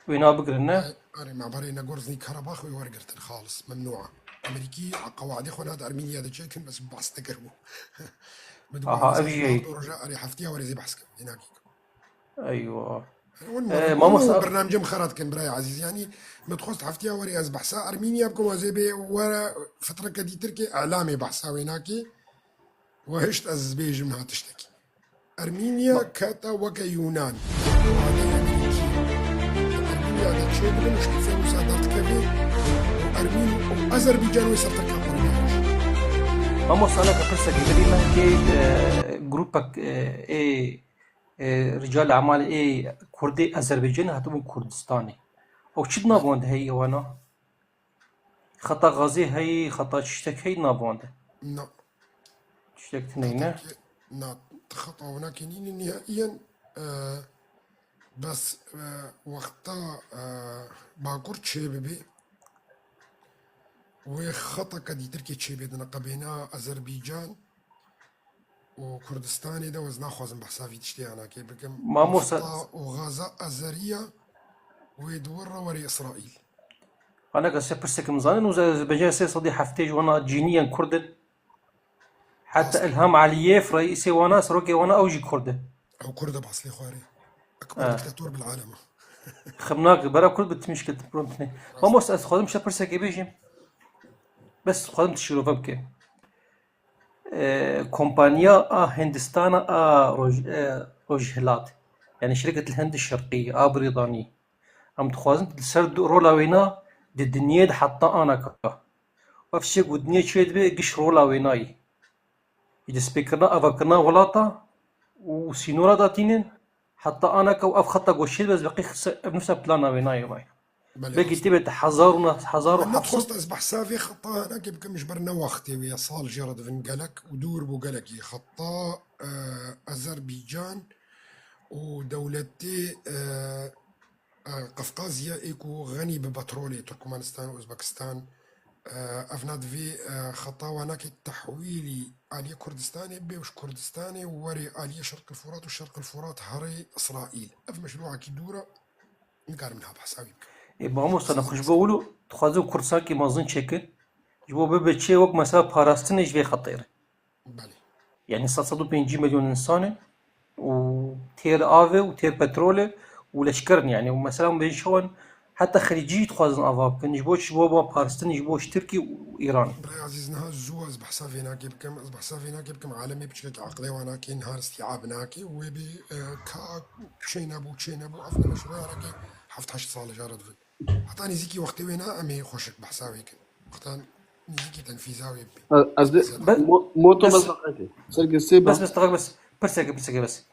Wê na bigirin, ne? E, erê, me berê Negorznî Karabağ wê wergirtin xalis, memnû a. Amerîkî qewaidê xwe nat Ermîniya de çêkin, bes behs nekir bû. Aha, ev jî heye. Roja, erê, heftiya werê zê behs kin, înakî. Eywa. Hûn, e, hûn mamosta, bernamecê min xera dikin, birayê ezîz. Yanî, min dixwest heftiya werê ez behsa Ermîniya bikim, ez ê bê were fitreke dîtir kê, îlamê behsa wê nakê. We hişt ez bêjim niha tiştekî. Ermîniya kete weke Yûnan. Ermîniya de çêbibin û ştîfê wisa derdikeve û Ermîn û Azerbaycan wê ser Tirka qurban. Mamosta, neke pirsekê, berî me kê, e, grûpek, e, ê e, rical emal ê Kurdê Azerbaycanê hatibûn Kurdistanê. Ew çi di nav wan de heye wana? Xeta gazê heye, xeta tiştek heye di nav wan de? Na. Tiştek tune ye, ne? Xeta ki, na, xeta wana ki nîne nihaiyen, e, bes, e, wexta, e, Bakur çêbibe, Wê xeteke dîtir kê çêbê di neqebêna Azerbaycan û Kurdistanê de ez naxwazim behsa vî tiştê anakê bikim. Mamosta. Xeta û gaza Azeriya wê di wir re werê Îsraîl. Anaka se pirsek min zanin û ze-, bêje sê sedî heftê ji wana cînî yên Kurd in. Heta Rast. Îlham Elîyev reîsê wana, serokê wana ew jî Kurd e. Ew Kurd e, baslê xwarê. Ekber Ha. diktator bil alem e. Xemnak, bera Kurd bi timîşkil problem tine. Rast. Mamosta, ez xwazim şe pirsekê bêjim. Bes xwazim tu şîrove bike. E, kompanya a Hindistana a Roj-, e, Rojhilat. Yani şirket Hind Şerqî a Brîtanî. Em dixwazin li ser du-, rola wêna di dinyê de heta anaka. Ev şê ku dinyê çê dibe giş rola wêna yî. Ji destpêkirina avakirina welata û sînora datînin, heta anaka û ev xeta goşê dibe, ez beqî xise-, ev nifsa plana wêna yê vay. Belê, Belkî rast. Tê be te hezar û ne-, hezar û heft sed. Min nexwest ez behsa vê xeta hinekê bikim ji ber ne wextê wê ye, sal jê re divin gelek û dûr bû gelekî. Xeta, e, Azerbaycan û dewletê, e, e, Qafqazya ê ku xenî bi petrolê, Turkmenistan û Uzbekistan, e, ev na divê, e, xeta wanakê tehwîlî aliyê Kurdistanê bê û ji Kurdistanê werê aliyê Şerqil Furat û Şerqil Furat herê Îsraîl. Ev meşrûekî dûr e, nikarim niha behsa wî bikim. Ê, mamosta, nexweş bo wilo, dixwazin Kurdistankî mezin çêkin, ji bo bibe çê wek mesela parastinê ji vê xetê re. Belê. Yani sed û pêncî milyon însan e û têr av e û têr petrol e û leşker in yani. Û mesela bêjin şewan heta Xelîcî dixwazin ava bikin. Ji bo çi? Ji bo parastin ji bo ji Tirkî û Îran. Birayê ezîz, niha zû ez behsa vê nakê bikim. Ez behsa vê nakê bikim. Alemê piçekek aqilê wan nakê, niha îstîab nake. Wê bê, e, ka çê nebû, çê nebû. Ev ne meşrû, hereke heft heşt sal jara divin. Heta nêzîkî wextê wê ne, em ê xweşik behsa wê kin. Wexta nêzîkî tenfîza wê bibê. Ez, ez Be- mo-, moto bes- bes daqekê. Sergê sê Bes, bes. Bes, daqek bes. Pirseke, pirseke bes.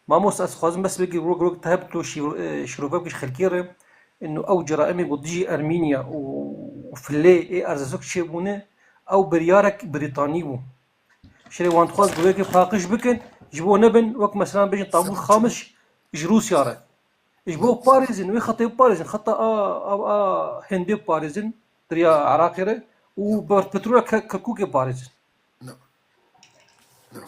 Mamosta, ez xwazim bes bigir, rok, rok, te hep tu şî-, e, şîrove bikir xelkê re. Ino ew ceraimê ku dijî Ermînya û, û filê ê erzezok çêbûne, ew biryarek Brîtanî bû. Şirê wan dixwaz ku wekî paqij bikin, ji bo nebin, wek mesela bêjin tabûr Sebep çi xamiş bû? Ji Rûsya re. Ji bo Sebep parêzin, wê xetê biparêzin, xeta a, a, a Hindê biparêzin, deriya Iraqê re û ber petrola Ke-, Kirkûkê biparêzin. Na. Na.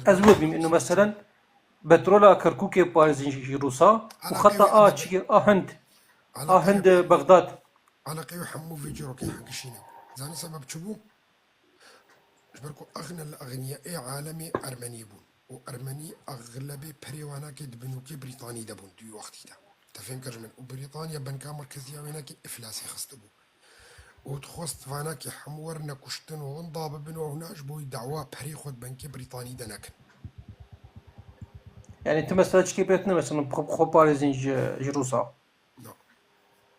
Ez wê bîm, ino meselen, petrola Kirkûkê biparêzin ji, ji Rûsa û Iraqê xeta wê a Iraqê. Çi, a Hind, Iraqê a Hind wê. Bexdad. Eleqê wê hemû vê cîrokê hengişîne. Zanî sebeb çi bû? Ji ber ku exne li exniya ê alemê Ermenî bûn. Û Ermenî exlebê perê wanakê di binûkê Brîtanî de bûn di wî wextî de. Te fêm kir ji min. Û Brîtanya benka merkeziya wênekê îflasê xistibû. Û dixwest vanakê hemû werine kuştin û winda bibin û hûna ji bo wî dawa perê xwe di benkê Brîtanî de nekin. Yani tu mesela çikê pêt ne mesela xwe, xwe parêzin ji, ji Rûsa? No.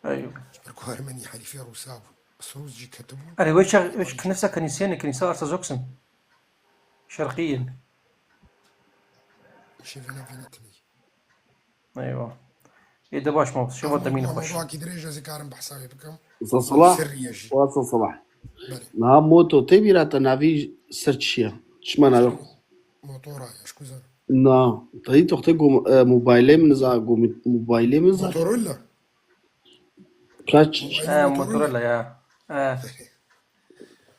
Eywa. Ji ber ku Ermenî herîfê Rûsa bûn. Bi Rûs jî ketibûn. Erê, wê çax, wê çax kinisa kenîseyê ne, kenîsa Artazoksin. Şerqiyên. Şevêna vêna tinî. Eywa. Ê de baş ma, şeva demîn xweş. Mewduakî dirêj ez ê karim behsa wê bikim. Sasala. Sirriye jî. Wa sasala. Belê. Niha moto tê bîra te navî ser çi ye? Çima navê? Motora ye, ji ku zanim. Na, te dît wextê ku, e, mobaylê min za, ku mi-, mobaylê min za. Motorola? Kaç? Mobaylê E, Motorola. Motorola ya. E.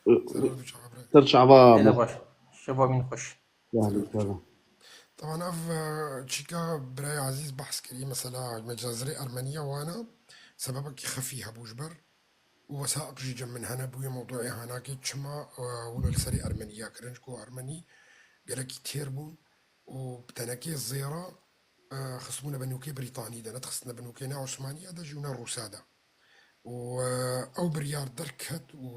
Serê du çava bre. Ser çava Ê de bu. Baş. Şeva min xweş. Yani, Serê du çava. Taban ev, e, çîka birayê Ezîz behs kirî, mesela, mecazirê Ermeniya wana sebebekî xefî hebû ji ber. Û wesaiq jî cem min hene bûye mewduê hanakê çima, e, wilo li serê Ermeniya kirin, ji ku Ermenî gelekî têr bûn û bi tenekê zêra, e, xistibûne binûkê Brîtanî de, nedixistine binûkê ne Osmaniya de jî û ne Rûsa de. Û, e, ew biryar derket û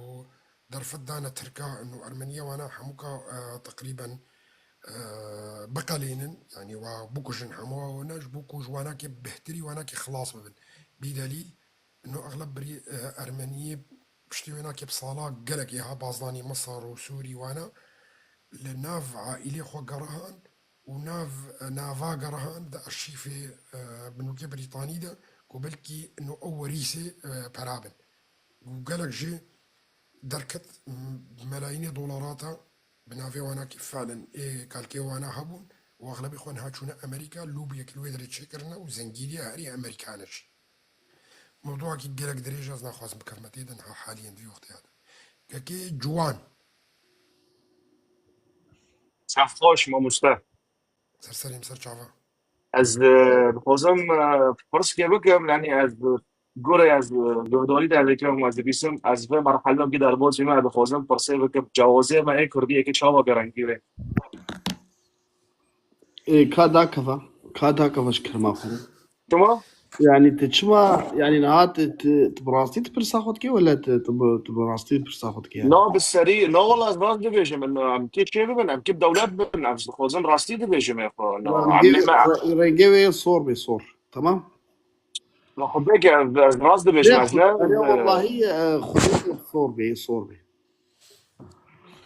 derfet dane Tirka, û Ermeniya wana hemûka, e, teqrîben, e, biqelênin, yanî wa bikujin hemû wana, ji bo ku ji wanakê bihtirî wanakê xilas bibin. Bîdelîl, Ino exleb birî, e, Ermeniyê piştî wênakê bi sala gelek êha bazdanî Misir û Sûrî wana li nav aîlê xwe gerihan û nav, e, nava gerihan di arşîfê, e, binûkê Brîtanî de ku belkî ino ew werîsê, e, pera bin. Û gelek jî derket, m-, melayînê dolarata bi navê wanakî felen ê kalkê wana hebûn û exlebî xwe niha çûne Amerîka, lobiyek li wê derê çêkirine û zengînî herî Amerîkane jî. Mewdûakî gelek dirêj e, ez naxwazim bikevime tê de niha haliyên vî wextê de. Kekê ciwan. Çav xweş mamoste. Ser serê min, ser çava. Ez e, dixwazim e, pirskê bikim, yanî ez e, gore ez e, guhdarî de vêkim, ez dibîsim, ez vê merhelo ki derbas bîme, ez dixwazim pirsê bikim, cawazê me ê kurdî yekê çawa gerengî vê. Ê, ka dakeva, ka dakeva ji kerema xwe. Çima? Yani tu çima, yani niha tu, tu, tu bi rastî tu pirsa xwe dikê wele tu, tu, bi, tu bi rastî pirsa xwe dikê yani? Na bi serî, na wala ez rast dibêjim, em, em kê çê bibin, em kê bi dewlet bibin, em dixwazin rastî dibêjim ê xwe. Na, Rengê, em me, re- rengê wê sor bê sor. Tamam? na xwe bê ki ez, ez rast dibêjim, ez ne. Erê wallahî e, xwedê sor bê, sor bê.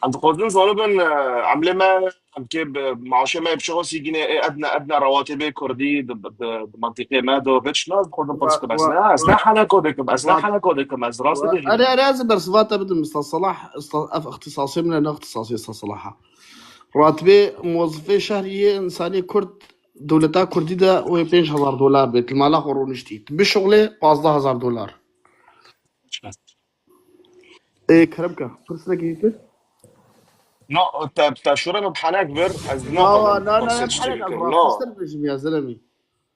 Em dixwazin zanibin, e, em lê me, em kê bi maaşê me bi çawa sîgînê, ê edne, edne rewatibê kurdî di, di, di mentiqê me de vê tiştna dixwazin pirs kim. Ez ne, ez ne heneko dikim, ez ne heneko dikim, ez rast dibêjim. Erê, erê, ez bersiva te bidim, Usta Salah, Usta, ev ixtisasê min e, ne ixtisasê Usta Salah e. Ratibê muwezifê şehrî yê insanê Kurd, dewleta Kurdî de wê pênc hezar dolar bê, li mala xwe rûniştî. Tu bişuxlê pazdeh hezar dolar. Ê, kerem ke, pirsinekî dîtir? No, te, te şûre min bi henek bir, ez ne Na, na, na, pirsê na, tiştê henek, ez bikim. No, rastî ser dibêjim ya, zelemî.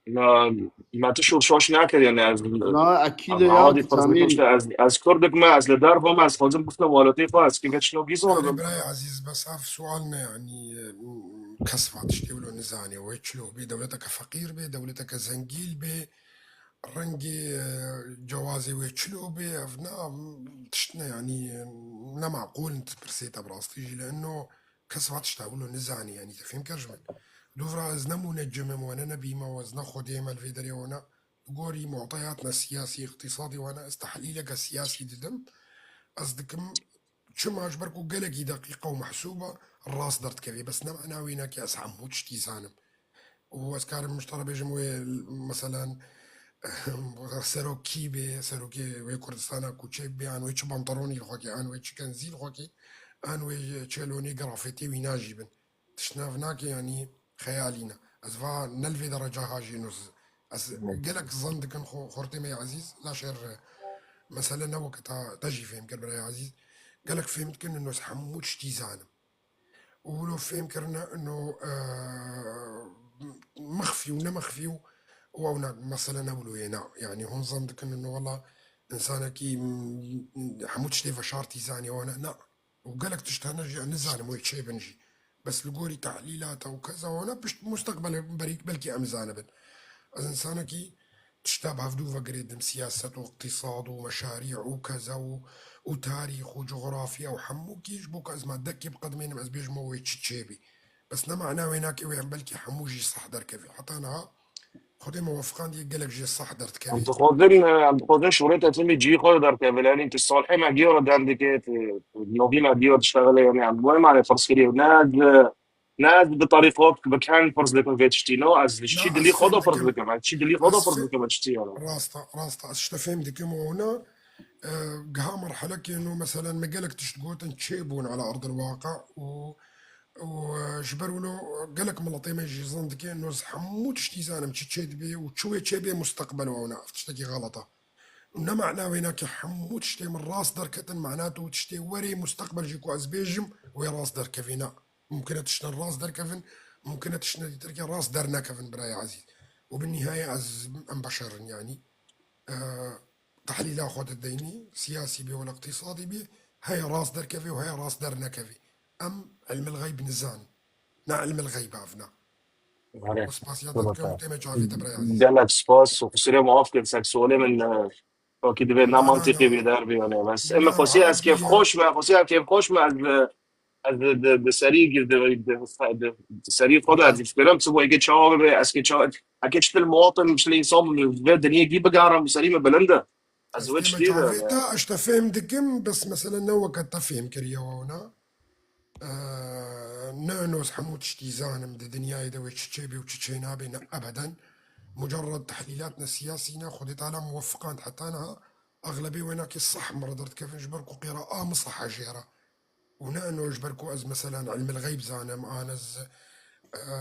na, me tu şûr şaş nekir, yani ez, Na, ekîd ez e ya, adî pirs bikim, Kamîl. işte ez, ez Kurd dikim, ez li derve me, ez xwazim bifne welatê xwe, ez kî ve tişno gî Erê zanibim. Birayê ezîz, bes ev sual ne, yanî e, kes va tiştê wilo nizanê, wê çilo bê, dewleteke feqîr bê, dewleteke zengîl bê, rengê e, cewazê wê çilo bê, ev ne, tişt ne, yanî e, ne maqûl in tu pirsê te bi rastî jî, li eno kes va tişta wilo nizanî, yanî te fêm kir ji min. Dûvra ez ne munecim im, we ne nebîme, we ez ne xwedê me li vê derê, we ne. Li gorî mu'teyatna siyasî, îqtîsadî, we ne, ez tehlîleke siyasî didim. Ez dikim, çima, ji ber ku gelekî deqîqe û mehsûb e, rast derdikevê. Bes ne mana wê nake ez hemû tiştî zanim. Û ez karim ji te re bêjim wê, meselen, serok kî bê, serokê wê Kurdistana ku çê bê, an wê çi pantalonî li xwe kê, an wê çi kenzî li xwe kê, an wê çelonê grafetê wî najî bin. Tişt nav nake, yanî xeyalî ne. Ez va ne li vê dereca ha jî nû z-, ez gelek zan dikin xo-, xortê me ezîz, la şer, e, mesele ne weke ta, te jî fêm kir birayê ezîz. Gelek fêm dikin ino ez hemû tiştî zanim. Û wilo fêm kirine ino, e, mixfî û ne mixfî û, û ew ne, mesele ne wilo yê, na. Yanî hûn zan dikin ino wela insanekî, m, hemû tiştê veşartî zanî, wana, na. Û gelek tişt hene jî ez nizanim wê çê bin jî. Bes li gorî tehlîlata û keza wana pişt musteqbelê berî belkî em zanibin. Ez insanekî tişta bi hevdû vegirêdim, siyaset û iqtîsad û meşarî û keza û, û tarîx û cografya û hemû kî ji bo ku ez madekê biqedimênim ez bêjim wê çi çêbî. Bes ne mana wê nake wê em belkî hemû jî seh derkevê. Heta niha Xwedê muwefiqandiye gelek jê seh derdikevê. Em dixwazin, em dixwazin şûrê te timî cihî xwe de derkeve. Yanî tu salhê me giyo re dem dike, tu, tu novî me giyo diştexile, yanî em wê mane pirs kiriye. Ne ez, ne ez bi tarîf xwe bi ken pirs dikim vê tiştî. No, ez ji çî dilî xwe de pirs dikim. Ez çî dilî xwe de pirs dikim vê tiştî yani. Rasta, rasta. Ez ji te fêm dikim û na, e, giha merhelekê no, meselen, me gelek tişt gotin çê bûn ala erdil waqe û Û, e, ji ber wilo gelek miletê me jî zan dike, no ez hemû tiştî zanim çi çê dibê û çi wê çê bê musteqbel û ew ne, ev tiştekî xelet e. Û ne mana wê nake hemû tiştê min rast derketin, mana tu tiştê werê musteqbel jî ku ez bêjim wê rast derkevê, ne. Mumkin e tiştin rast derkevin, mumkin e tiştin dîtirkî rast dernekevin birayê ezîz. Û bi nîhaye ez, em beşer in yanî. E, tehlîla xwe dideynî, siyasî bê wela iqtîsadî bê, heye rast derkevê û heye rast dernekevê. Em ilmil xeyb nizan. Ne ilmil xeyb ev ne. Erê. Û spasiya te dikim û tême çavê te birayê ezîz. Gelek spas û qusûrê min af kin, seksualê min, e, wekî divê ne mantîqî bê derbê yanî. Bes em xwesî ez kêfxweş me, xwesî ez kêfxweş me, ez, e, Ez di, di, di serî, di, di, di, di serî xwe de ez dişpêrim, çi bo eke çawa bibe, ez ke çawa, eke çi til muwatin, çi til însan bi vê dinyê gî bigarim, bi serî me bilind e. Ez wê çi dî be? Te, ez te fêm dikim, bes mesele ne weke te fêm kiriye wana. Ee, ne eno ez hemû tiştî zanim di dinyayê de wê çi çê bê û çi çê nabê, ne ebeden. Mucerred tehlîlat ne siyasî ne, Xwedê Teala muwefiqand heta niha, exlebê wênakê seh min re derdikevin, ji ber ku qêra a min seh e jê re. Û ne eno ji ber ku ez, meselen, ilmil xeyb zanim, an ez, e,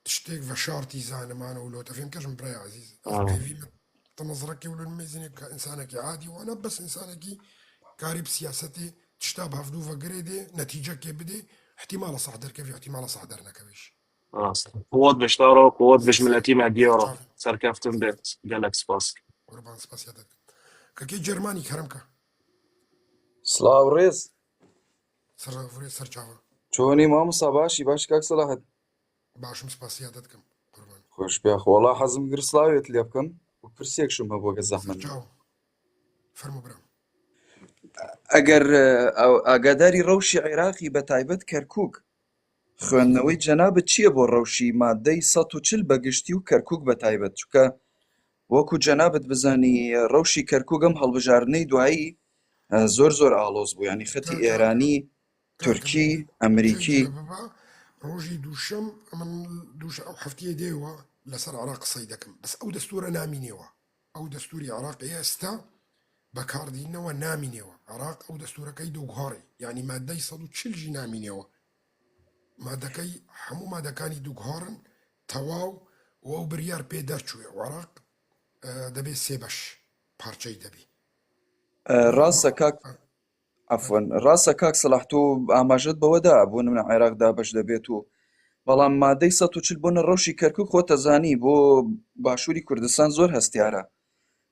tiştêk veşartî zanim, an wilo. Te fêm kir ji min, birayê ezîz. Ez pêvî min nizrekê û li mêzînê ka însanekî adî wana, bes însanekî karî bi siyasetê tişta bi hevdû vegirê dê, netîcekê bidê, îhtîmala sah derkevî, îhtîmala sah dernekevî jî. Rast. Quwet bi ji te re, quwet bi ji miletî me diya re. Serkeftin be. Gelek spas. Qurban, spasiya te dikim. Kakê Cermanî, kerem ke. Silav rêz. Ser rêz, ser çava. Çonî mamosta, başî, baş kak Selahat. Baş im, spasiya te dikim. Qurban. Xweş be. Wala hezim gir slavê tu lê bikim. Û pirsiyek şim hebû, eger zehmet. Ser çav. Fermo biram. Eger, e, ew, agadarî rewşî Iraqî be taybet Kerkûk, xwendnewey cenabit çi ye bo rewşî madeyî sed û çil be giştî û Kerkûk be taybet? Çunke wekû cenabit bizanî, rewşî Kerkûk em hilbijartinê duayî, e, zor zor aloz bû. Yanî xetî Ka-, ka-, Êranî, Tirkî, Emerîkî. Çi bibe, rojî duşem, min duş-, ew heftiyê dê we li ser Iraq qisey dikim. Bes ew destûre namînê we. Ew destûrî Iraqê ye esta, bekar dîne we namînê we. Iraq ew destûrekey dûguharê. Yanî madeyî sed û çil jî namînê we. Madekey, hemû madekanî dûguhar in, tewaw û ew biryar pê derçûye. Û Iraq, e, debê sê beş parçeyî debî. E, rast e kak. Efwen, rast e kak Silah, tu amajet be we da, bo nimune Iraq dabeş debêt û, belam madeyî sed û çil bona rewşî Kerkûk xwe te zanî, bo Başûrî Kurdistan zor hestiyar e.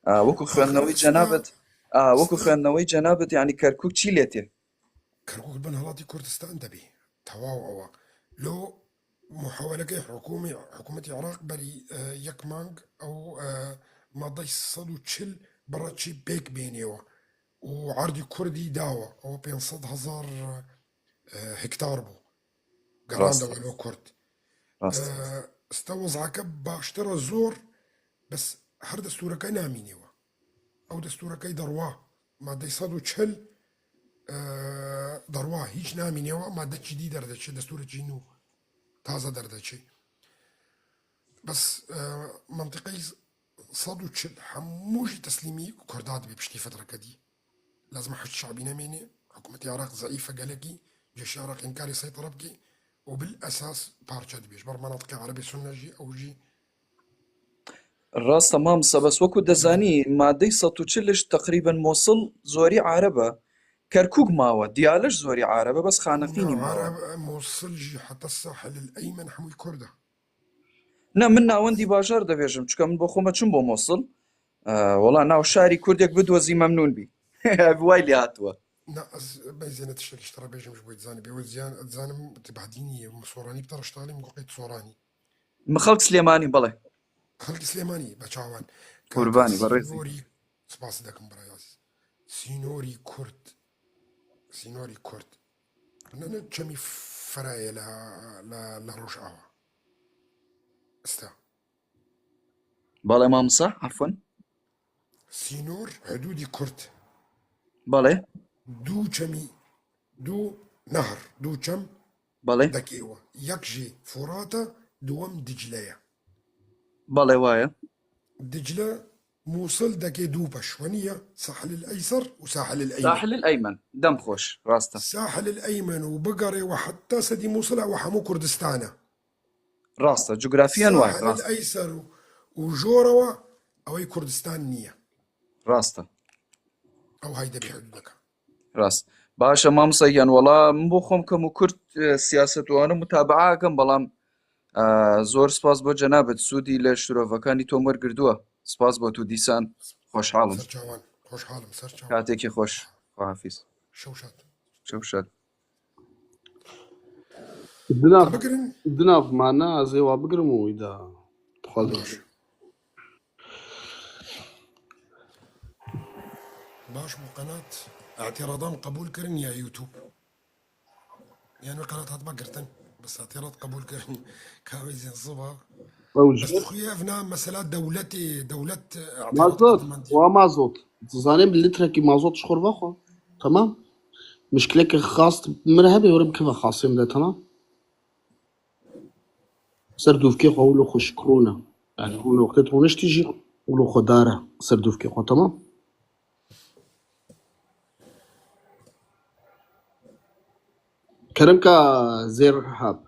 A, wekû xwendnewey cenabit, a, wekû xwendnewey cenabit, yanî Kerkûk çî lê tê? Kerkûk bin hilatî Kurdistan debî. Tewaw ew e. Lo muhawelekê hikûmê-, hikûmetî Iraq berî, e, yek mang ew, e, madeyî sed û çil bira çî pêk bênê we. û erdî kurdî dawa. Ew pênc sed hezar, e, hektar bû. Geranda Rast. Welo kurd. Rast. E, sta wezake baştir e zor, bes her destûreke namînê we. Ew destûrekey derwa. Madde sed û çil, e, derwa. Hiç namînê we. Madde çî dî derdeçe. Destûrekî nû. Taze derdeçe. Bes, e, mentiqey sed û çil hemû jî teslîmî Kurda dibê piştî fetreke dî. Lazim e hişt şabî nemênê, hikûmetê Iraq zeîf e gelekî, ceşê Iraq înkarê seytara bike û bil esas parçe dibê. Ji ber menatiqê Erebê Sunne jî ew jî Rast e, mamosta, bes wekû dezanî, madeyî sed û çil ji teqrîben Mosil zorî Ereb e. Kerkûk mawe, Diyale ji zorî Ereb e, bes Xaneqînî Na, mawe. Ereb, Mosil jî heta Sahil el Eymen hemû Kurd e. Ne, min navendî bajar dibêjim, çunke min bo xwe me çûm bo Mosil. E, wela nav şarî Kurdek bidozî memnûn bî. Ev way lê hatiwe. Na, ez benzêne tiştekî ji te re bêjim ji bo dizanî. Bê we ziyan, dizanim tu Bahdînî yê, min Soranî bi te re ji talî, min got qey tu Soranî. Min xelk Silêmanî, belê. Xelkî Silêmanî, be çawan. Qurbanî, be rêzî. Sînorî, spas dikim birayê ezîz. Sînorî Kurd. Sînorî Kurd. Ne, ne çemî feraye la, la, la Rojava. Ista. Belê, mamosta, efwen. Sînor, hudûdî Kurd. Belê. Du çemî, du nehr, du çem Belê. Dekê we. Yek jî Furat e, duwem Dicle ye. Belê, wa ye. Dicle, Mûsil dekê du beş. Wenî ye, Sahilil Eyser û Sahilil Eymen. Sahilil Eymen. Dem xweş, rast e. Sahilil Eymen û bigerê we heta sedî Mûsil e, we hemû Kurdistan e. Rast e, cografiyan wa ye, Sahilil rast. Eyser û, û jora we, ew ê Kurdistan niye. Rast e. Ew hayde bê hududeke. Rast. Baş e, mamosta Giyan, wela min bo xwe em kem û kurt, e, siyasetwanim mutabaa kim, belam, e, zor spas bo cenabit, sûdî li şirovekanî to wergirtuwe. Spas bo tu dîsan. Xweşhal im. Ser çawan. Xweşhal im, ser çawan. Katekî xweş. Xwehafîz. Şew şad. Şew şad. Di nav, Bigirin. Di nav mane, ez ê wa bigirim û îda dixwazim. Baş. Baş bû, qenat, îtîradan qebûl kirin ya YouTube? Yanî wê qenat hatma girtin, bes îtîrad qebûl kirin. Ka wê zîn ziba. Ew Bes ji tu xuya ev na mesela dewletê, dewlet, e, îtîrad Mazot, qediman diye. Wa mazot. Tu zanê bi litrekî mazot ji xwe ve xwe. Temam. Mişkileke xas min re hebe, were bikeve xasê min de, temam. Ser dûvkê xwe wilo xwe şikrûne. Yani wilo wextê tu rûniştî jî wilo xwe dare ser dûvkê xwe, temam. Kerem ka zêr hab.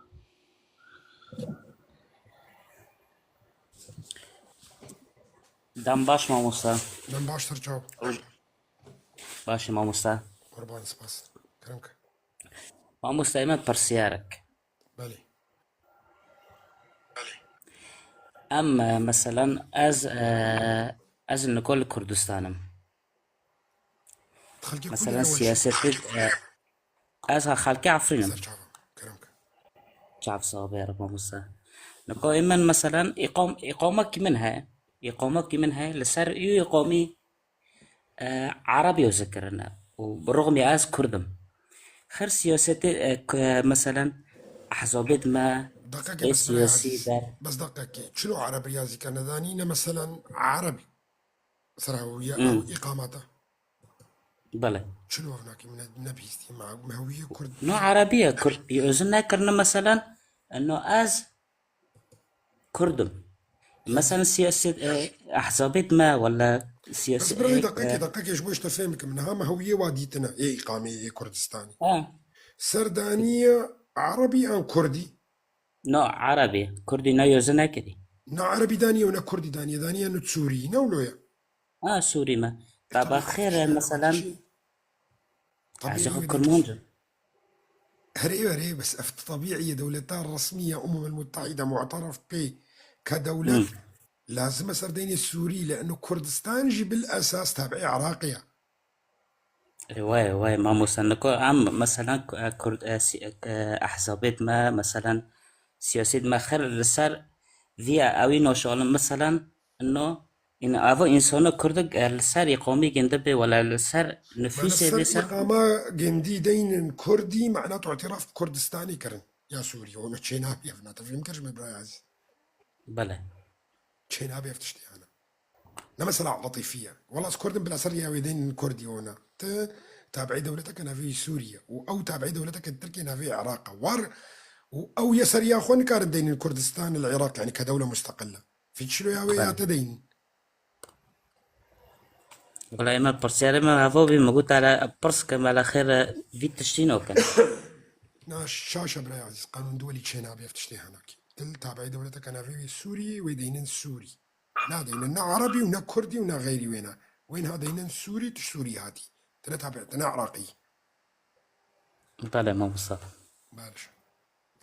Dem baş mamosta. Dem baş ser çaw. Baş e mamosta. Qurban, spas. Kerem ke. Mamosta, me pirsiyarek. Belê. Em, e, meselen, ez, e, ez niko li Kurdistan im. Xelkê Kurd Meselen, ne weş. Siyasetê, e, ez ha xelkê Efrîn im. Ser çavan. Kerem ke. Çav sawa be, Reb mamosta. Niko ê min, meselen, îqam-, îqamekî min heye. Îqamekî min heye. Li ser û îqamî e, Erebî weze kirine û bi rixmî ez Kurd im. Xêr siyasetê, e, k-, meselen, ehzabêt me, Deqekê ê bes, birayê siyasî ezîz. Ber. Bes deqekê. Çilo Ereb riyazî ke nedanî ne, meselen, Erebî. Sera ew ya, Hmm. ew îqamata. Bele. Çilo ev nakî min ne, ne bihîstî. Me, me hewiyê Kurd. No Erebî ye, Kurd bî. Özün nekirine, meselen, no ez Kurd im. Meselen siyaset, e, ehzabêt me, wala Bes siyasi, birayê e, deqekê, e, deqekê ji bo ji te fêm bikim. Niha me hewiyê wa dîtine, ê îqamê yê Kurdistanî. Ha. Serdaniye Erebî an Kurdî? No, Erebî. Kurdî ne yoze nekirî. Ne Erebî daniye û ne Kurdî daniye. Daniye nu Sûrî. Ne wilo ye? Ha, Sûrî me. E, Taba tabii, xêr e, tabii, meselen. Çi? Tabii, Ez xwe öyle Kurmanc im. Her ê, her ê, bes ev tebîî ye, dewleta resmî ya Umemel Muttehîde mu'teref pê ke dewlet Hmm. lazim e ser deynê Sûrî, li eno Kurdistan jî bil esas tabi'ê Iraqê ye. E, wayê, wayê, mamoste, niko em, meselen, ku-, e, Kurd, e, si-, e, ehzabêt me, meselen, siyasît me xir li ser viya ewî noşalin, meselen, ino, in, ava insana Kurdik, e, li ser îqamî ginde bê, wala li ser Mane nifûsê ser bê ser. Îqama gindî deynin Kurdî, mana tu îtiraf bi Kurdistanî kirin. Ya Sûrî, ona çênabî ev, na te fêm kir ji me birayê ezîz. Bele. Çênabî ev tiştê hene. Ne mesela atifî ye. Wela ez Kurd im, bila ser ya wê deynin Kurdî ona. Ti tabi'ê dewleteke navê Sûrî ye. Û ew tabi'ê dewleteke Tirkiyê navê Iraq e. War û ew yê ser ya xwe nikarin deynin Kurdistan li Iraq, yani ke dewle musteqil e. Fî çilo ya wê ya Bele. Te deynin. Wela ê me pirsyarê me heva bî, me got, hele pirs kim, hele xêr e, vî tiştî nokin. Na şaşe birayê ezîz, qanûn duwelî çênabê ev tiştê henakî. Til tabi'ê dewleteke navê wê Sûrî, wê deynin Sûrî. Nadeynin ne Erebî û ne Kurdî û ne xeyrî wê ne. Wê niha deynin Sûrî, tu ji Sûrî hatî. Tu ne tabi, tu ne Iraqî. Bele, mamosta. Baş.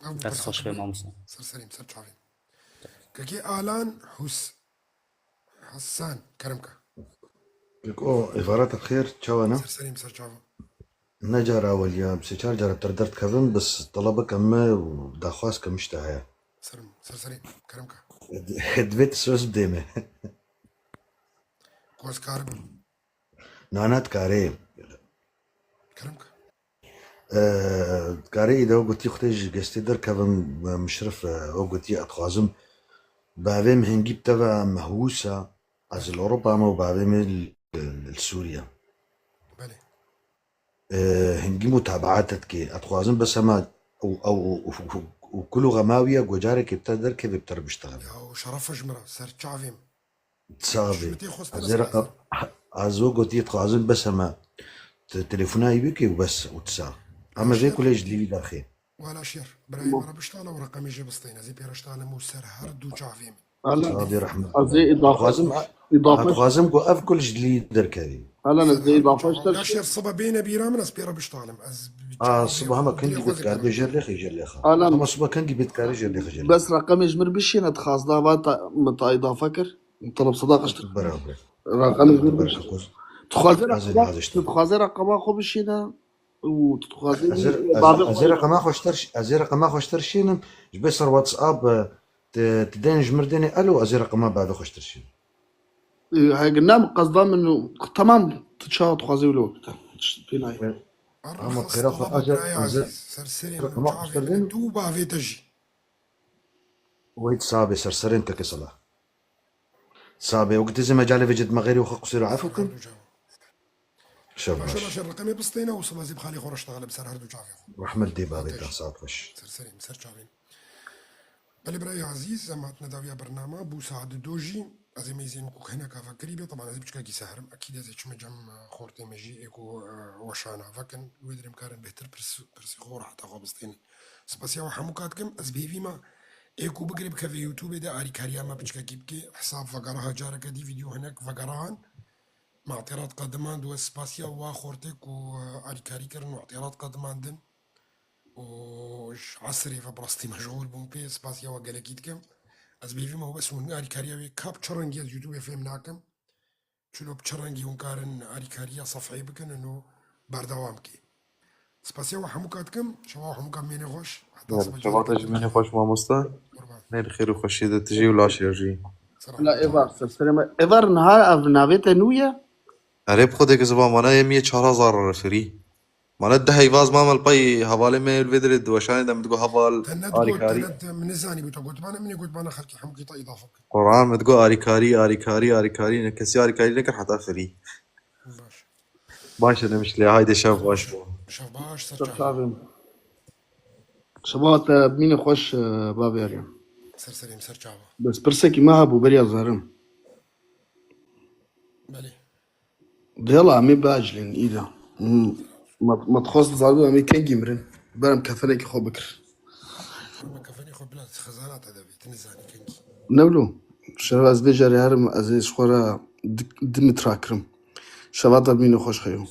Ev Dest xweş be, pirsiyarê mamosta. Ser serî min, ser çavê min. Kekê Alan Hus-, Hasan, kerem ke. Keko, îvarata bi xêr, çawa ne? Ser serî min, ser çava. Ne cara eweliya, sê çar cara bi te re derdikevim, bes telebeke me û daxwazke min ji te heye. Ser min, ser serî min, kerem ke. Divê tu söz bidê me. Ku ez karibim. Na, na, dikarê. Kerem ke. Ee, dikarê îde ew gotî, Xwedê ji gestê derkevim, e, Mişrif, e, ew gotî, ez dixwazim bavê min hingî bi te ve mehwûs e, ez li Ewropa me û bavê min li, li, li Sûriye. Belê. Ee, hingî mutabaat dike. Ez dixwazim bes hema û, û, û, û, û, û kul û xema wî ye, ku carekê bi te derkeve bi te re biştexile. Ya, û şeref ji min re, ser çavê min. Sax bî. Ji min tê xwestin Ez ê ez reqem, ez wek gotî dixwazim bes heme te-, telefona wî bike û bes û tu sax. Em ê vê kulê ji dîvî derxê. Wala şer. Birayê me re biştala û reqemê jê bisteyne. Ez ê pê re ştalim û ser her du çavê min. Sax bî rehmet. Ez ê îdafe, Dixwazim, îdafe, dixwazim ku ev kul ji dilî derkevî. Alan, ez ê îdafe ji te. Ya şer sibe bêne bîra min, ez pê re biştalim. Ez A, sibe hema kengî bê dikare bê jêr lêxê, jêr lêxa. Alan. Hema sibe kengî bê dikare jêr lêxe, jêr lêxe. Bes reqemê ji min bişîne, dixwaz dava ta, min ta îdafe kir. Taleb Sedaq işte. Beraber. Raqamê Beraber, beraber. Dixwaze Ez ê raqama, nihaz işte. Dixwaze raqama xwe bişîne û dixwaze Ez ê, ez, bavê ez ê xwe. Raqama xwe ji te, ez ê raqama xwe ji te şînim, ji ber ser WhatsApp, e, ti, ti den ji mir denê elo, ez ê raqama bavê xwe ji te şînim. E, hege nam qezda min û, tamam, tu çawa dixwazî wilo bite. Pênayê. Evet. Ama Arbi xwe, ez ê, ez ê, ez ê raqama xwe ji te şînim. Tu bavê te jî. Weyt sabe ser serên te ke sala. Sabe, wekî tê zê mecalê vecê dime xeyrê û xwe qusêr û efû kin. Şev baş. Baş, baş, reqemê bistêne û sibe zî bi xalê xwe re ştaxile bi ser her du çavê xwe. Rehmet dê bavê te, saet xweş. Ser serê min, ser çavê min. Belê birayê ezîz, em hatine dawiya bernama, bû saet du jî, ez ê meyzên ku hineka vekirî bê, teban ez ê piçkekî sehrim, ekîd ez ê çime cem, e, xortê me jî ê ku, e, weşana vekin, wê dirê em karin bêhtir pirs-, pirsê xwe û reheta xwe bistênin. Spasiya we hemû kat kim, ez bi hêvî me Ê ku bigirê bikeve YouTubeê de arîkariya me piçkekî bike, hesab vegeraha careke dî vîdeo hinek vegerahan. Me îtîrat qedimand we spasiya wa xortê ku, e, arîkarî kirin û îtîrat qedimandin. Û ji esrê ve bi rastî meşxûl bûm pê, spasiya we gelekî dikim. Ez bêvî me bes hûn arîkariya wê kap çi rengî ez YouTubeê fêm nakim. Çilo bi çi rengî hûn karin arîkariya sefheyê bikin û berdewam kê. Spasiya we hemûka dikim, şeva hemûka mênê xweş. Heta Ber, sibe şeva te careke ji din. Mênê xweş mamoste. Qurban. Nêr xêr û xweşiyê de tijî û laşê jî. Sera La Evar, ser serê me. Evar niha ev navê te nû ye? Erê bi xwedê ki zivan mane yê miyê çar hezar re firî. Mane deh eyvaz ma me li pey hevalê me li vê dirê di weşanê de min digo heval Te ne digot, te arîkarî. ne, te min nizanî bû te gotmane, min ê gotmane xelkê hemûkî te îdafe bikin. Quran min digo arîkarî, arîkarî, arîkarî, ne kesî arîkarî nekir heta firî. Baş. Baş e demiş lê, haydi şev baş bo. Şev baş, ser Ser çav. çavê min. Şeva te bimîne xweş, e, bavê Eryan. Ser serê min, ser çava. Bes pirsekî me hebû beriya zarim. Belê. Dela em ê biecilên îda. Hmm. Me, me dixwest zaribim em ê kengî mirin. Berem kefenekî xwe bikir. Ama kefenê xwe bila xezana te de bê, tu nizanî kengî. Ne wilo. Şeva ez vê carê herim, ez ê ji xwe re di, di mitra kirim. Şeva te bimîne xweş xeyo.